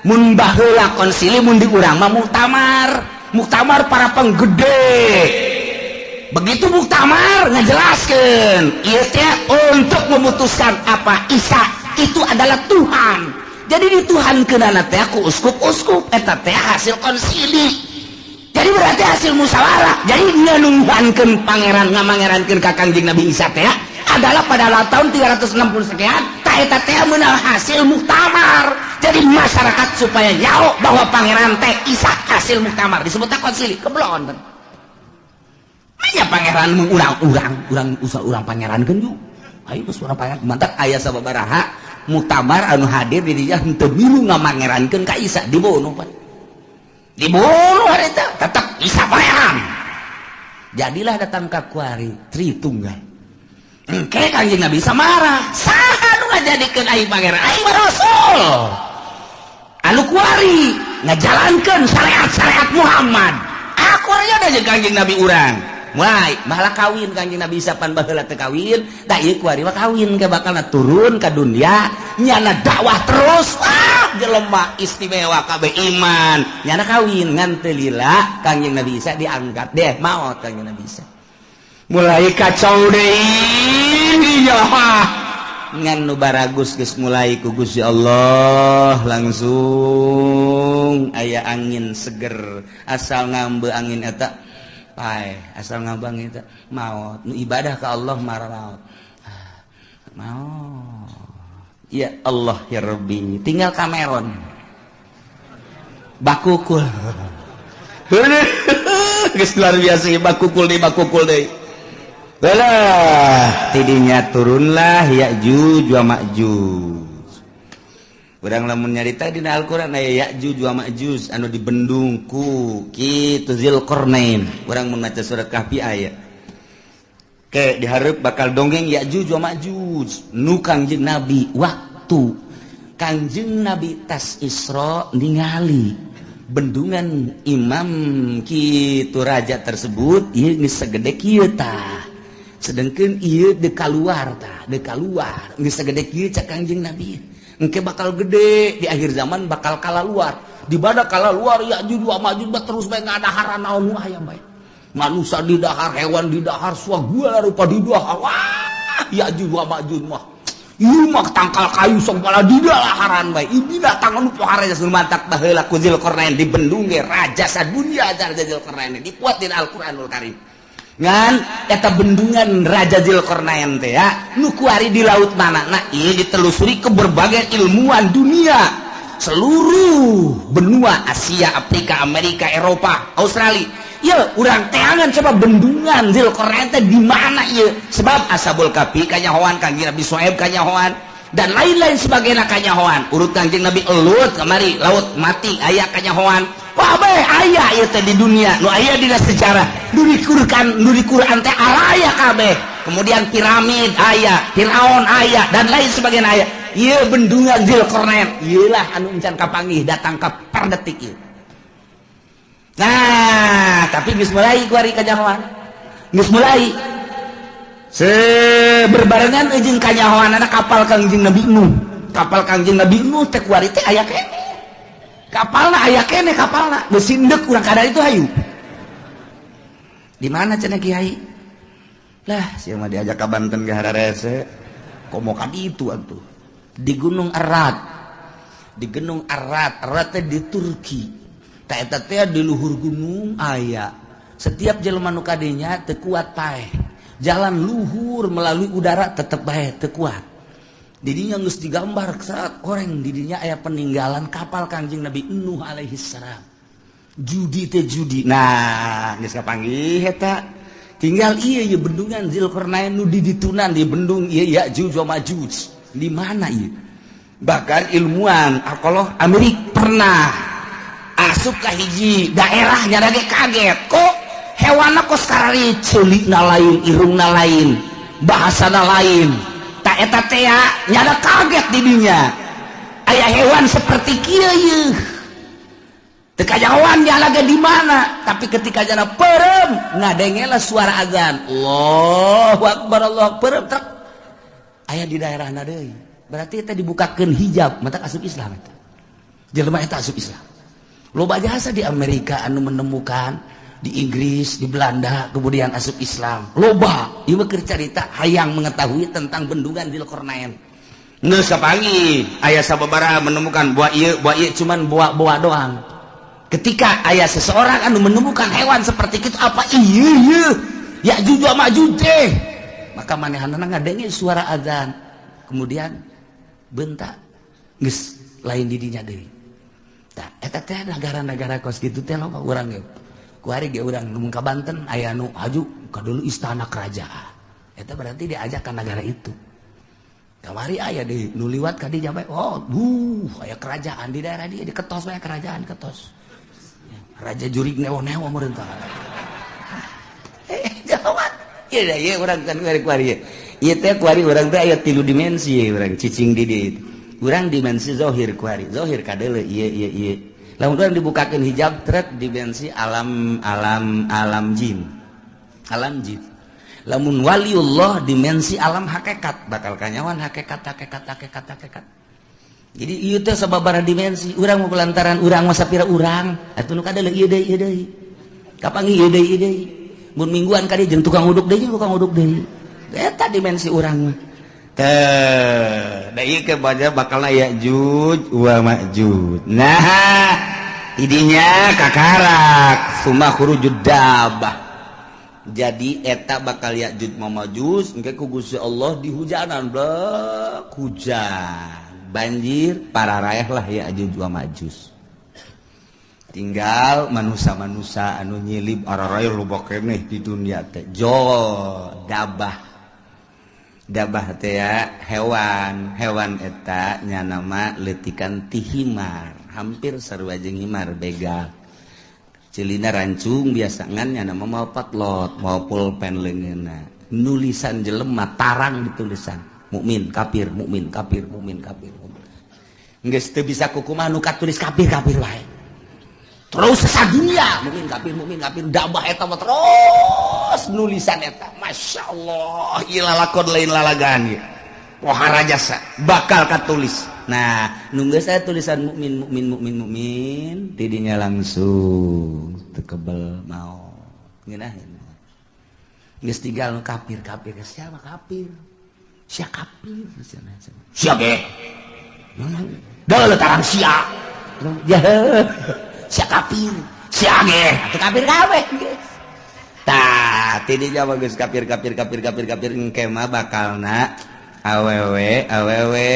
Mun baheula konsili mun di urang mah muktamar. Muktamar para penggede. Begitu muktamar ngajelaskeun ieu teh untuk memutuskan apa Isa itu adalah Tuhan. Jadi dituhankeunana teh ku uskup-uskup eta teh hasil konsili. Jadi berarti hasil musyawarah. Jadi nganunghankeun pangeran ngamangerankeun ka Kangjeng Nabi Isa teh adalah pada tahun 360 sekian ta eta teh meunang hasil muktamar. Jadi masyarakat supaya nyaho bahwa pangeran teh Isa hasil muktamar disebutna konsili. Keblon. Manya pangeran mun urang-urang, urang usah urang pangerankeun ju. Ayo geus urang pangeran mantak aya sababaraha muktamar anu hadir di dinya henteu milu ngamangerankeun ka Isa dibunuh pan. Dibunuh hari itu tetap Isa pangeran. Jadilah datang ka kuari Tritunggal. Engke Kangjeng Nabi Isa marah. Saha nu ngajadikeun aing pangeran? Aing mah rasul. Anu kuari ngajalankeun syariat-syariat Muhammad. Aku aya jeung Kangjeng Nabi urang. Mulai malah kawin Kangjeng Nabi Isa pan baheula teu kawin, tah ieu kuari mah kawin ke bakalna turun ka dunia nyana dakwah terus. Ah jelema istimewa kabeh iman nyana kawin ngan teu lila Kangjeng Nabi Isa diangkat deh maot Kangjeng Nabi Isa. Mulai kacau deui ya ngan nu baragus geus mulai ku Gusti Allah langsung aya angin seger asal ngambe angin eta Paeh asal ngabang eta maot nu ibadah ka Allah marah maot. Ya Allah ya Rabbi, tinggal Cameron bakukul. Geus luar biasa bakukul deui bakukul deui. Lah tidinya turunlah Ya'juj wa Ma'juj. Urang lamun nyarita dina Al-Qur'an aya Ya'juj wa Ma'juj anu dibendung ku kitu Zulqarnain. Urang mun maca surat Kahfi aya. Ke dihareup bakal dongeng Ya'juj wa Ma'juj nu Kangjeng Nabi waktu Kangjeng Nabi tas Isra ningali bendungan imam kitu raja tersebut ieu geus sagede kieu tah. Sedangkan ieu deuk kaluar tah, deuk kaluar geus sagede kieu cak Kangjeng Nabi. Engke bakal gede di akhir zaman bakal kalaluar. Di bada kalaluar Ya'juj wa Ma'juj terus bae ngadaharan naon nu aya bae. Manusia di dahar, hewan di dahar, segala rupa di dahar. Wah, Ya'juj wa Ma'juj mah. Ieu mah tangkal kayu sok bala di dalaharan bae. Ieu binatang anu pohara geus mantak baheula ku Zulqarnain dibendung ge raja sadunya raja Zulqarnain dipuat dina Al-Qur'anul Karim. Ngan eta bendungan Raja Zulqarnain teh ya nu kuari di laut mana nah ieu ditelusuri ke berbagai ilmuwan dunia seluruh benua Asia, Afrika, Amerika, Eropa, Australia. Ieu urang teangan coba bendungan Zulqarnain teh di mana ieu sebab Ashabul Kahfi kanyahoan, Kangjeng Nabi Syuaib kanyahoan dan lain-lain sebagainya kanyahoan. Urut Kangjeng Nabi Lut kamari laut mati aya kanyahoan. Wah aya ieu teh di dunia nu aya dina sejarah nu di Quran teh araya kabeh. Kemudian piramid aya, Firaun aya dan lain sebagainya aya. Ieu bendungan Zulqarnain ieu lah anu encan kapanggih datang ka per detik ieu. Nah, tapi geus mulai kuari kanyahoan. Geus mulai berbarengan jeung kanyahoanana kapal Kangjeng Nabi Nuh. Kapal Kangjeng Nabi Nuh teh kuari teh aya keneh. Kapalna aya keneh kapalna, geus sindek urang kada itu hayu. Di mana cenah kiai? Lah, sia mah diajak ka Banten ge hararese. Komo ka ditu atuh. Di Gunung Arad. Di Gunung Arad, Arad teh di Turki. Ta eta teh di luhur gunung aya. Setiap jelema nu kadinya teu kuat paeh. Jalan luhur melalui udara tetep bae teu kuat. Didinya geus digambar saat orang didinya aya peninggalan kapal Kangjeng Nabi Nuh alaihi salam. Judi teh judi. Nah, geus kapanggih eta. Tinggal ieu ye bendungan Zulqarnain nu di ditunan di bendung ieu Ya'juj wa Ma'juj. Di mana ieu? Bahkan ilmuwan arkeolog Amerika pernah asup ka hiji daerah nya ge kaget kok hewanna kos karari ceulikna lain, irungna lain, bahasana lain. Tak eta teh nyada kaget di dinya. Aya hewan seperti kieu yeuh. Teu kajahoan nyala ge di mana, tapi ketika jana peureum ngadengela suara azan. Allahu akbar, Allahu peureum trek. Aya di daerahna deui. Berarti eta dibukakeun hijab, mata asup Islam eta. Jelema eta asup Islam. Loba jasa di Amerika anu menemukan, di Inggris, di Belanda, kemudian asup Islam. Loba, ieu mah keur carita hayang mengetahui tentang bendungan Zulqarnain. Geus kapanggih, aya sababaraha menemukan buah ieu cuman buah-buah doang. Ketika aya seseorang anu menemukan hewan seperti itu apa ieu ieu Ya'juj wa Ma'juj teh, maka manehanana ngadenge suara azan. Kemudian bentak geus lain di dinya deui. Tah eta teh negara-negara kos kitu teh loba urang ge. Kuari ge urang mun ka Banten aya nu haju ka dulu istana kerajaan. Eta berarti diajak ka negara itu. Kamari aya di nu liwat ka dinya bae. Oh, duh aya kerajaan di daerah dia diketos bae kerajaan ketos. Raja jurig newo-newo meureun tah. Jawab. Ieu da ieu urang kan kuari-kuari ieu. Ieu teh kuari urang teh aya 3 dimensi urang cicing di dieu. Urang dimensi zahir kuari. Zahir kadeuleu ieu ieu ieu. Lamun urang dibukakeun hijab trek dimensi alam alam alam jin. Alam jin. Lamun waliullah dimensi alam hakikat bakal kanyawan hakikat hakikat hakikat hakikat. Jadi ieu teh sababaraha dimensi, urang mah lantaran urang mah sapira urang, atuh nu kadeuleu ieu deui ieu deui. Kapanggih ieu deui ieu deui. Mun mingguan ka dieu jeung tukang uduk deui tukang uduk deui. Eta dimensi urang mah. Teh, da ieu ke baca bakalna Ya'juj wa Ma'juj. Nah, idinya kakarak summa khurujud dabah. Jadi eta bakal Ya'juj Ma'juj engke ku Gusti Allah dihujanan blek hujan banjir pararaeh lah Ya'juj wa Ma'juj. Tinggal manusia-manusia anu nyilib araraeh loba keneh di dunia teh. Jo dabah. Dabah teh ya hewan, hewan eta nya nama leutikan ti himar, hampir sarua jeung himar begal. Celina rancung biasa ngan nya nama mau patlot, mau pulpen leungeunna. Nulisan jelema tarang ditulisan. Mukmin kafir, mukmin kafir, mukmin kafir. Geus teu bisa kukumaha nu katulis kafir kafir wae. Terus sadunia mukmin kafir dabah eta mah terus nulisan eta. Masya Allah, ieu lalakon lain lalagaan ieu. Pohara jasa bakal katulis. Nah, nunggu saya tulisan mukmin mukmin mukmin mukmin tidinya langsung tekebel mau ngeunaheun. Geus tinggal kafir kafir siapa kafir? Sia kafir sia ge. Dah tarang sia. Ya sia kafir, sia ge, atuh kafir kabeh geus. Tah, tidinya mah geus kafir kafir kafir kafir kafir engke mah bakalna awewe awewe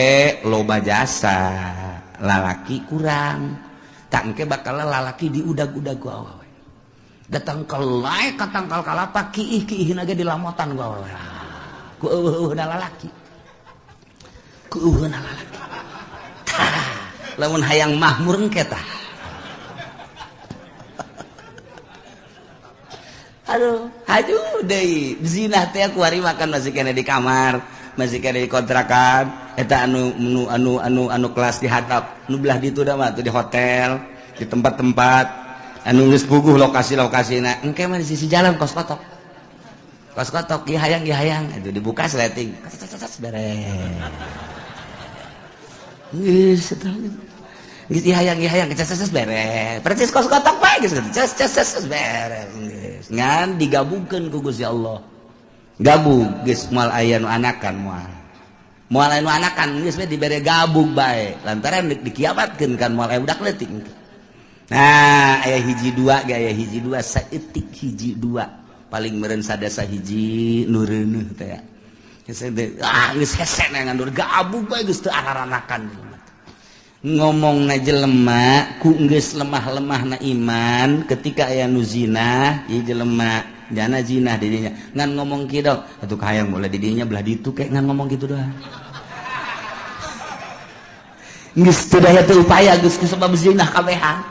loba jasa lalaki kurang tak engke bakal lalaki diudag-udag ku awewe datang ke lae ka tangkal kalapa kiih kiihna ge dilamotan ku awewe ku eueuhna lalaki ku eueuhna lalaki tah lamun hayang mahmur engke tah aduh haju deui zina teh kuari makan masih kene di kamar masih kene di kontrakan eta anu anu anu anu kelas di hatap nu belah ditu da mah di hotel di tempat-tempat anu geus puguh lokasi-lokasina engke mah di sisi jalan kos kotok ieu hayang itu dibuka sleting beres geus eta geus ieu hayang ces beres persis kos kotok bae geus ces beres geus ngan digabungkeun ku Gusti Allah gabung geus moal aya nu anakan moal aya nu anakan geus we dibere gabung bae lantaran dikiamatkeun kan moal aya budak leutik. Nah aya hiji dua ge aya hiji dua saeutik hiji dua paling meureun sadasa hiji nu reuneuh teh geus ah geus hese ngan gabung bae geus teu araranakan ngomongna jelema ku geus lemah-lemahna iman ketika aya nu zina ieu jelema jana zina didinya ngan ngomong kieu atuh kahayang boleh didinya belah ditu kayak ngan ngomong kitu doang geus teu daya teu upaya geus kusabab zina kabehan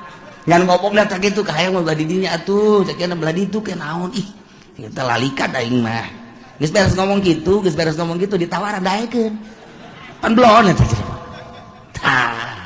ngan ngomongna teh kitu kahayang belah didinya atuh cek belah ditu ke naon ih kita lalikan aing mah geus beres ngomong kitu geus beres ngomong kitu ditawaran daekeun pan belon eta tah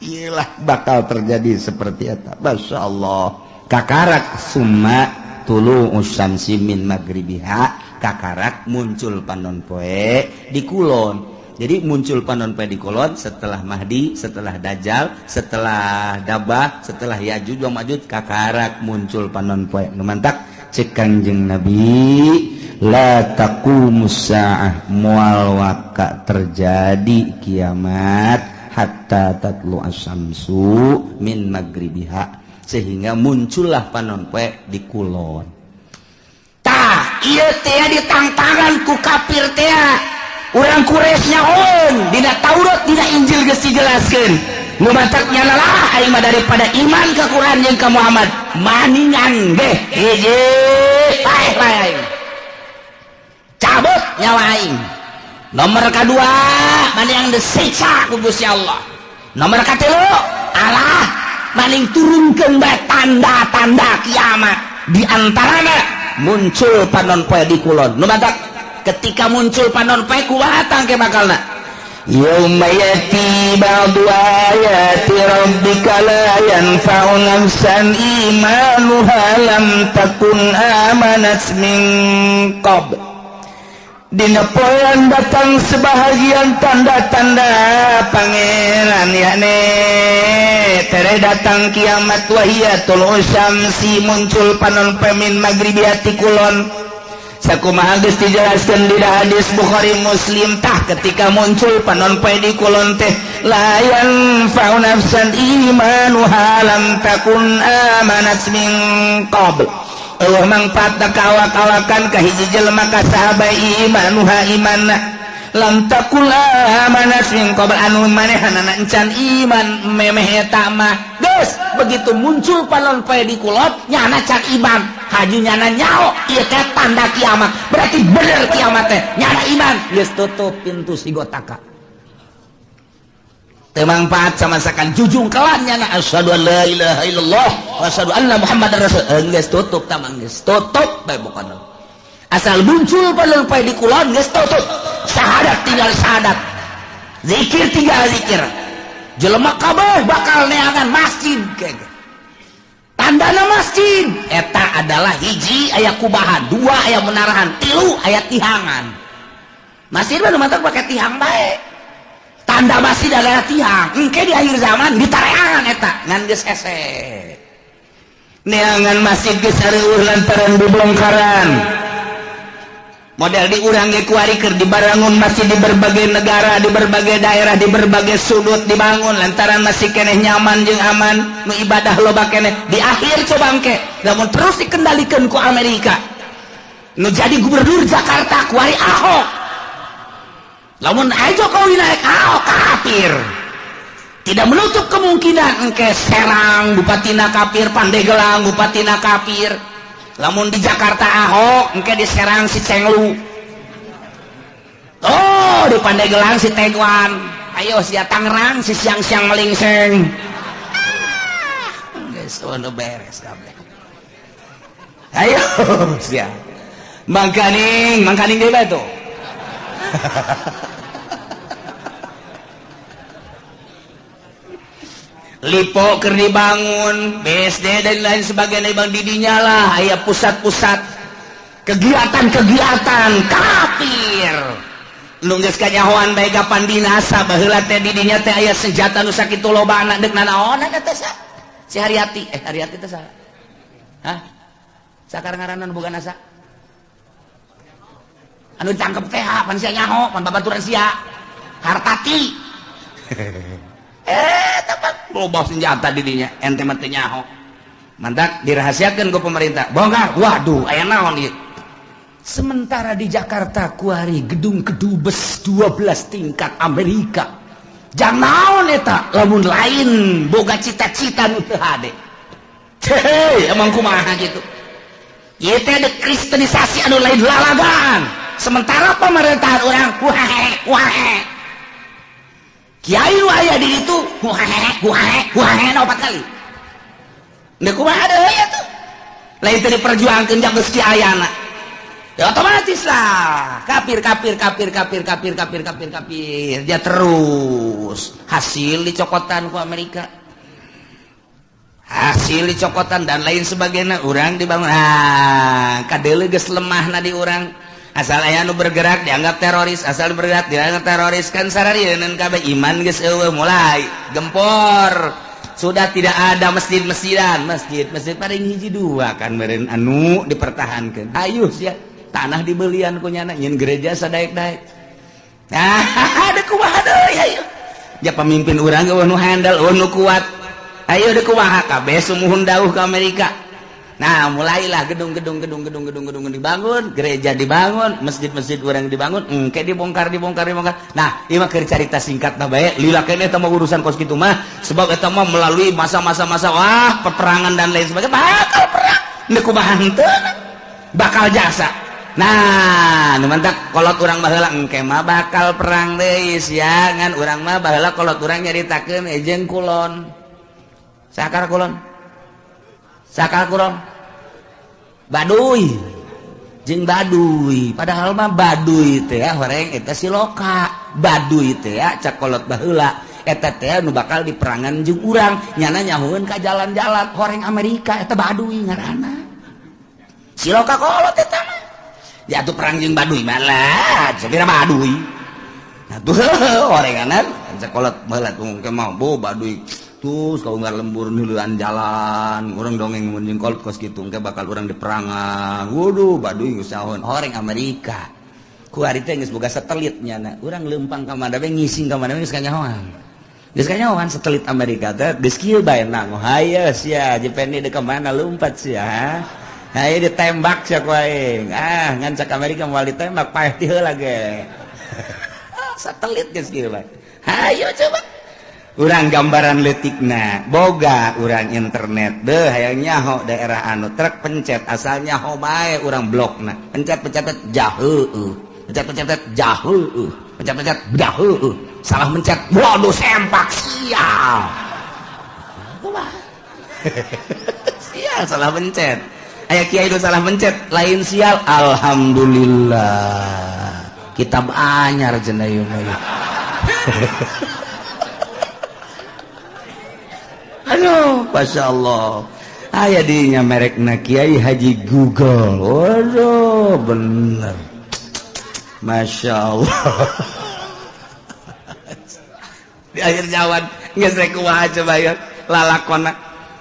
iyalah bakal terjadi seperti eta. Masya Allah kakarak summa tulu usyamsi min magribiha kakarak muncul panon poe di kulon. Jadi muncul panon poe di kulon setelah Mahdi, setelah Dajjal, setelah Dabah, setelah Ya'juj wa Ma'juj kakarak muncul panon poe. Nu mantak cek Kangjeng Nabi la taqumus saah moal waka terjadi kiamat hatta tatlu asyamsu min magribiha sehingga muncullah panon poe di kulon. Tah ieu teh ditangtangan ku kafir teh urang Quraisy nyahoeun dina Taurat dina Injil geus dijelaskeun nu matak nyalalah aing mah daripada iman ka Quran jeung ka Muhammad maningan ge hiji paeh bae aing cabut nyawa aing. Nomor kedua maning disiksa ku Gusti Allah. Nomor katilu Allah maning turunkeun bae tanda-tanda kiamat di antarana muncul panon poe di kulon. Nu matak ketika muncul panon poe kumaha tangke bakalna yauma yati ba'du ayati rabbika la yanfa'u nafsan imanuha lam takun amanat min qabl. Dina poean datang sebahagian tanda-tanda pangeran yakni tere datang kiamat wahiyatul usyamsi muncul panon poe min magribiati kulon. Sakumaha geus dijelaskeun di hadis Bukhari Muslim tah ketika muncul panon poe di kulon teh la yanfa'u nafsan imanuha lam takun amanat min qabl. Eueuh mangfaatna ka awak-awakan ka hiji jelema ka saha bae imanuha imanna lam takul amanat min qabl anu manehanana encan iman memeh eta mah. Geus begitu muncul panon poe di kulot, nyana can iman, haju nyana nyaho ieu teh tanda kiamat, berarti bener kiamat teh nyana iman, geus tutup pintu sigotaka. Teu mangfaat sama sekali jujung kelan nyana asyhadu an la ilaha illallah wa asyhadu anna muhammadar rasul, geus tutup tamang, geus tutup bae pokona. Asal muncul panon poe di kulon, geus tutup. Syahadat tinggal syahadat, zikir tinggal zikir, jelema kabeh bakal neangan masjid. Kege tandana masjid eta adalah hiji aya kubahan, dua aya menarahan, tilu aya tihangan. Masjid mah nu matak pake tihang bae. Tanda masjid adalah tihang. Engke di akhir zaman ditareangan eta ngan geus hese neangan masjid geus areueuh lantaran bubongkaran. Model di urang ge kuari keur dibarangun masjid di berbagai negara, di berbagai daerah, di berbagai sudut dibangun lantaran masih keneh nyaman jeung aman, nu ibadah loba keneh. Di akhir coba engke lamun terus dikendalikan ku Amerika, nu jadi gubernur Jakarta kuari Ahok, lamun aja Jokowi naik, Ahok kafir, tidak menutup kemungkinan engke Serang bupatina kafir, Pandeglang bupatina kafir. Lamun di Jakarta Ahok, engke di Serang si Cenglu, oh di Pandeglang si Tegwan, ayo sia Tangerang si siang-siang melingseng. Geus ono beres kabeh. Ayo sia mangkaning mangkaning deui bae tuh. Lipo keur dibangun, BSD dan lain sebagainya bang, didinya lah aya pusat-pusat kegiatan-kegiatan kafir. Nu geus kanyahoan bae kapan binasa. Baheula teh didinya teh aya senjata nu sakitu lobana, deuk nanaonan eta sa si Haryati, Haryati teh saha? Hah? Sakar ngaranna nu boga NASA? Anu ditangkep teh pan sia nyaho, pan babaturan sia. Hartati. Tempat loba senjata didinya, ente mah teu nyaho. Mantak dirahasiakeun ku pemerintah. Bongkar. Waduh, aya naon ieu? Sementara di Jakarta kuari gedung kedubes 12 tingkat Amerika. Jang naon eta lamun lain boga cita-cita nu teu hade. Hei, emang kumaha gitu. Ieu teh ada kristenisasi anu lain lalagaan. Sementara pemerintahan urang wae wae. Kiai nu aya di ditu wae wae wae opat kali. Deuk kumaha deui atuh? Lain teu diperjuangkeun jang geus kiayana. Ya otomatis lah kafir kafir kafir kafir kafir kafir kafir kafir dia terus hasil dicokotan ku Amerika, hasil dicokotan dan lain sebagainya. Urang dibangun, ah kadeuleu geus lemahna di urang. Asal aya nu bergerak dianggap teroris, asal bergerak dianggap teroris, kan sararieun kabeh. Iman geus eueuh, mulai gempor. Sudah tidak ada masjid-masjidan, masjid-masjid paling hiji dua kan meureun anu dipertahankeun. Ayo sia tanah dibelian ku nyana nyin gereja sadaek-daek. Nah, ada kumaha deui ayo. Ya pemimpin urang eueuh nu handal, eueuh nu kuat. Ayo deuk kumaha kabeh sumuhun dauh ke Amerika. Nah, mulailah gedung-gedung gedung-gedung gedung-gedung dibangun, gereja dibangun, masjid-masjid urang dibangun, engke dibongkar dibongkar dibongkar. Nah, ieu mah keur carita singkatna bae, lila keneh eta mah urusan kos kitu mah, sebab eta mah melalui masa-masa masa wah peperangan dan lain sebagainya, bakal perang. Deuk kumaha henteu bakal jasa. Nah, nu mantak kolot urang baheula engke mah bakal perang deui sia, ngan urang mah baheula kolot urang nyaritakeun jeung kulon. Sakar kulon. Sakar kulon. Baduy. Jeung Baduy. Padahal mah Baduy teh horeng eta siloka. Baduy teh cak kolot baheula eta teh nu bakal diperangan jeung urang, nyana nyahueun ka jalan-jalan horeng Amerika eta Baduy ngaranna. Siloka kolot eta mah. Ya tuh perang jeung Baduy malah, sapira Baduy. Nah tuh orenganan sekolah baheula tuh engke mah bo Baduy. Terus kau nggak lembur nuluan jalan, orang dongeng mun jeung kolot kos kitu engke bakal urang diperangan. Waduh, Baduy geus sahun horeng Amerika. Ku ari teh geus boga satelit nyana. Urang leumpang ka mana we ngising ka mana we geus kanyahoan. Geus kanyahoan satelit Amerika teh geus kieu bae nang. Hayo sia, Jependi deuk ka mana lompat sia. Hayu ditembak sia ku aing. Ah, ngan cak Amerika moal ditembak paeh ti heula ge. Satelit geus kieu bae. Hayu coba. Urang gambaran leutikna, boga urang internet deh hayang nyaho daerah anu truk pencet asal nyaho bae urang blokna. Pencet-pencet jaheueuh. Pencet-pencet jaheueuh. Pencet-pencet jaheueuh. Salah mencet, waduh sempak sial. Kumaha? Sial salah mencet. Aya kiai nu salah mencet, lain sial, alhamdulillah. Kitab anyar cenah ieu mah. Aduh, Masya Allah. Aya dinya merekna Kiai Haji Google. Waduh, bener. Masya Allah. Di akhir zaman geus rek kumaha coba ya lalakonna.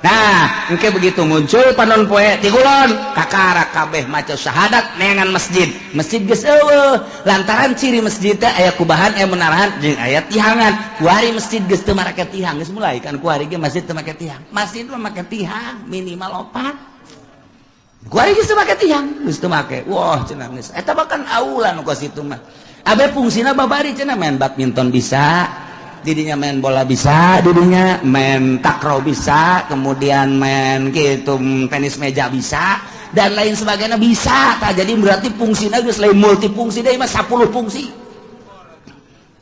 Nah, engke begitu muncul panon poe ti kulon, kakara kabeh maca syahadat neangan masjid. Masjid geus eueuh, lantaran ciri masjid teh aya kubahan, aya menarahan jeung aya tihangan. Kuari masjid geus teu marake tihang, geus mulai kan kuari ge masjid teu make tihang. Masjid mah make tihang minimal 4. Kuari geus teu make tihang, geus teu make. Wah, cenah geus. Eta bahkan aula nu kos itu mah. Abe fungsina babari cenah main badminton bisa. Didinya main bola bisa, didinya main takraw bisa, kemudian main gitu tenis meja bisa, dan lain sebagainya bisa. Tah, jadi berarti fungsinya geus lain multifungsi deui mah 10 fungsi.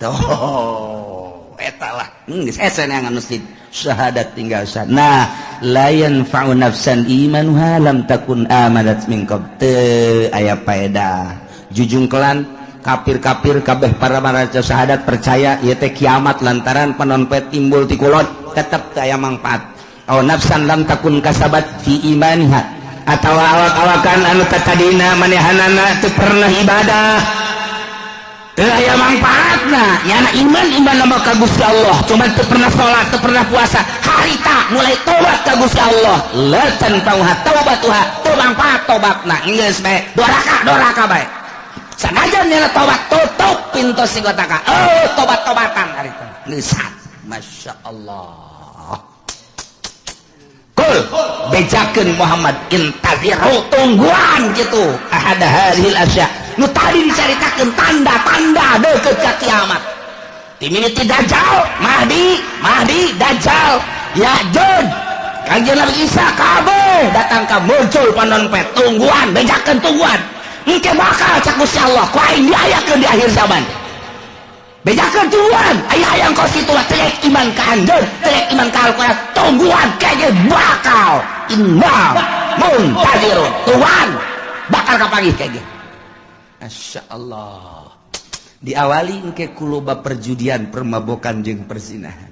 Tuh, eta lah. Geus hese neangan masjid. Syahadat tinggal sah. Nah, la yanfa'u nafsan imanuha lam takun amanat min qabl. Teu aya paedah. Jujungkelan kafir-kafir kabeh para maraca syahadat percaya ieu teh kiamat lantaran panon poe timbul ti kulon tetep teu aya mangfaat. Aw nafsan lam takun kasabat fi imaniha atawa awak-awakan anu tatadina manehanana teu pernah ibadah teu aya mangfaatna nyana iman iman nama ka Gusti Allah cuman teu pernah salat teu pernah puasa harita mulai tobat ka Gusti Allah la tanfa'uha taubatuha teu mangfaat tobatna geus bae doraka bae. Sanajan nyana tobat tutup pintu sing kotaka. Oh, tobat-tobatan harita. Nisat. Masya Allah. Kul bejakeun Muhammad intaziru tungguan gitu. Ahada hadhil asya. Nu tadi dicaritakeun tanda-tanda deukeut ka kiamat. Timini Dajjal, Mahdi, Mahdi Dajjal, Ya'juj, Kangjeng Nabi Isa kabeh datang ka muncul panon poe tungguan, bejakeun tungguan. Engke bakal cak Gusti Allah ku aing diayakeun di akhir zaman. Bejakeun tungguan, aya hayang kos kitu mah teu iman ka anjeun, teu iman ka Al-Qur'an, tungguan kege bakal inna muntazirun. Tungguan bakal kapanggih kege. Masya Allah. Diawali engke ku loba perjudian, permabokan jeung perzinahan.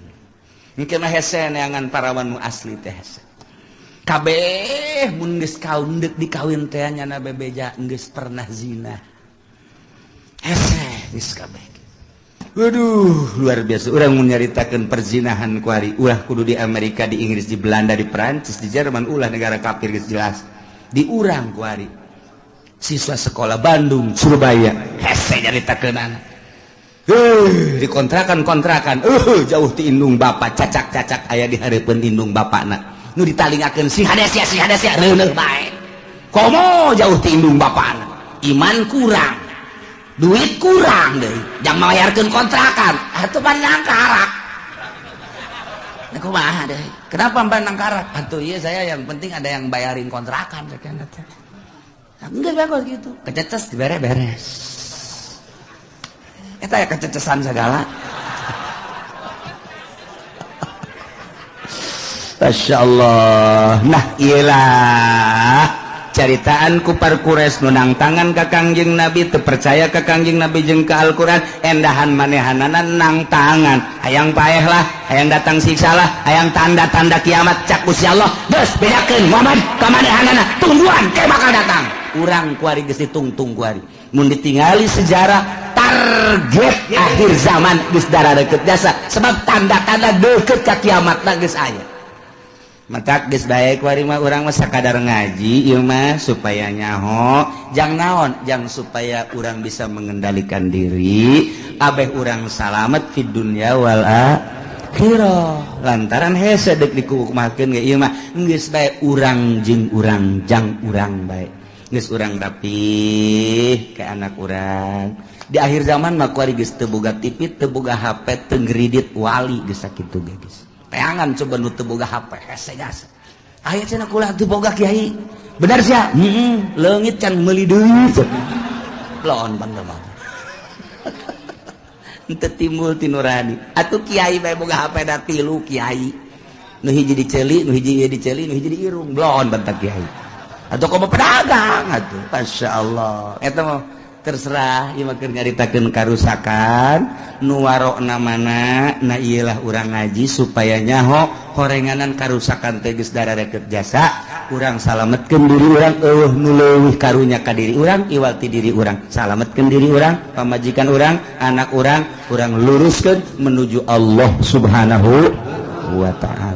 Engke mah hese neangan parawan nu asli teh hese. Kabeh mun geus kaun deuk dikawin teh nyana bebeja geus pernah zina. Hese geus kabeh. Waduh, luar biasa. Urang mun nyaritakeun perzinahan kuari, ulah kudu di Amerika, di Inggris, di Belanda, di Perancis, di Jerman, ulah negara kafir geus jelas. Di urang kuari. Siswa sekolah Bandung, Surabaya, hese nyaritakeunana. Di kontrakan-kontrakan, jauh ti indung bapak, cacak-cacak aya di hareupeun indung bapakna. Nu ditalingakeun sing hade sia reuneuh bae. Komo jauh ti indung bapana. Iman kurang. Duit kurang deui. Jang mayarkeun kontrakan. Atuh pan nangkarak. Nah kumaha deui? Kenapa pan nangkarak? Atuh ieu saya yang penting ada yang bayarin kontrakan sakieu teh. Enggak bagus gitu. Kececes dibere beres. Eta ya kececesan segala. Masya Allah. Nah iyalah caritaan kupar kures nunang tangan ka Kangjeng Nabi teu percaya ka Kangjeng Nabi jeung ka Al-Qur'an endahan manehanana nang tangan hayang paeh lah hayang datang siksa lah hayang tanda-tanda kiamat cak Gusti Allah geus bedakeun Muhammad ka manehanana tungguan ke bakal datang urang kuari geus ditungtung kuari mun ditingali sejarah target akhir zaman geus darareukeup jasa sebab tanda-tanda deukeut ka kiamatna geus aya. Matak geus bae kuari mah urang mah sakadar ngaji ieu mah supaya nyaho jang naon jang supaya urang bisa mengendalikan diri abeh urang salamet fid dunya wal Akhirah lantaran hese dek dikumahakeun ge ieu mah geus bae urang jeung urang jang urang bae geus urang rapih ke anak urang. Di akhir zaman mah kuari geus teu boga TV, teu boga HP, teu ngredit wali, geus sakitu ge geus. Teangan coba nu teu boga HP hese jasa. Aya cenah kula teu boga, kiai. Benar sia? Heeh, leungit can meuli deui. Lon bener mah. Henteu timbul ti nurani. Atuh kiai bae boga HP da tilu kiai. Nu hiji diceuli, nu hiji ieu diceuli, nu hiji di irung. Blon bentak kiai. Atau komo pedagang atuh. Masya Allah. Eta mah terserah ieu mah keur nyaritakeun karusakan nu warokna mana. Nah, iyalah urang ngaji supaya nyaho horenganan karusakan teh geus darareket jasa urang salametkeun diri urang. Eueuh nu leuwih karunya ka diri urang iwal ti diri urang. Salametkeun diri urang, pamajikan urang, anak urang, urang luruskeun menuju Allah Subhanahu wa Ta'ala.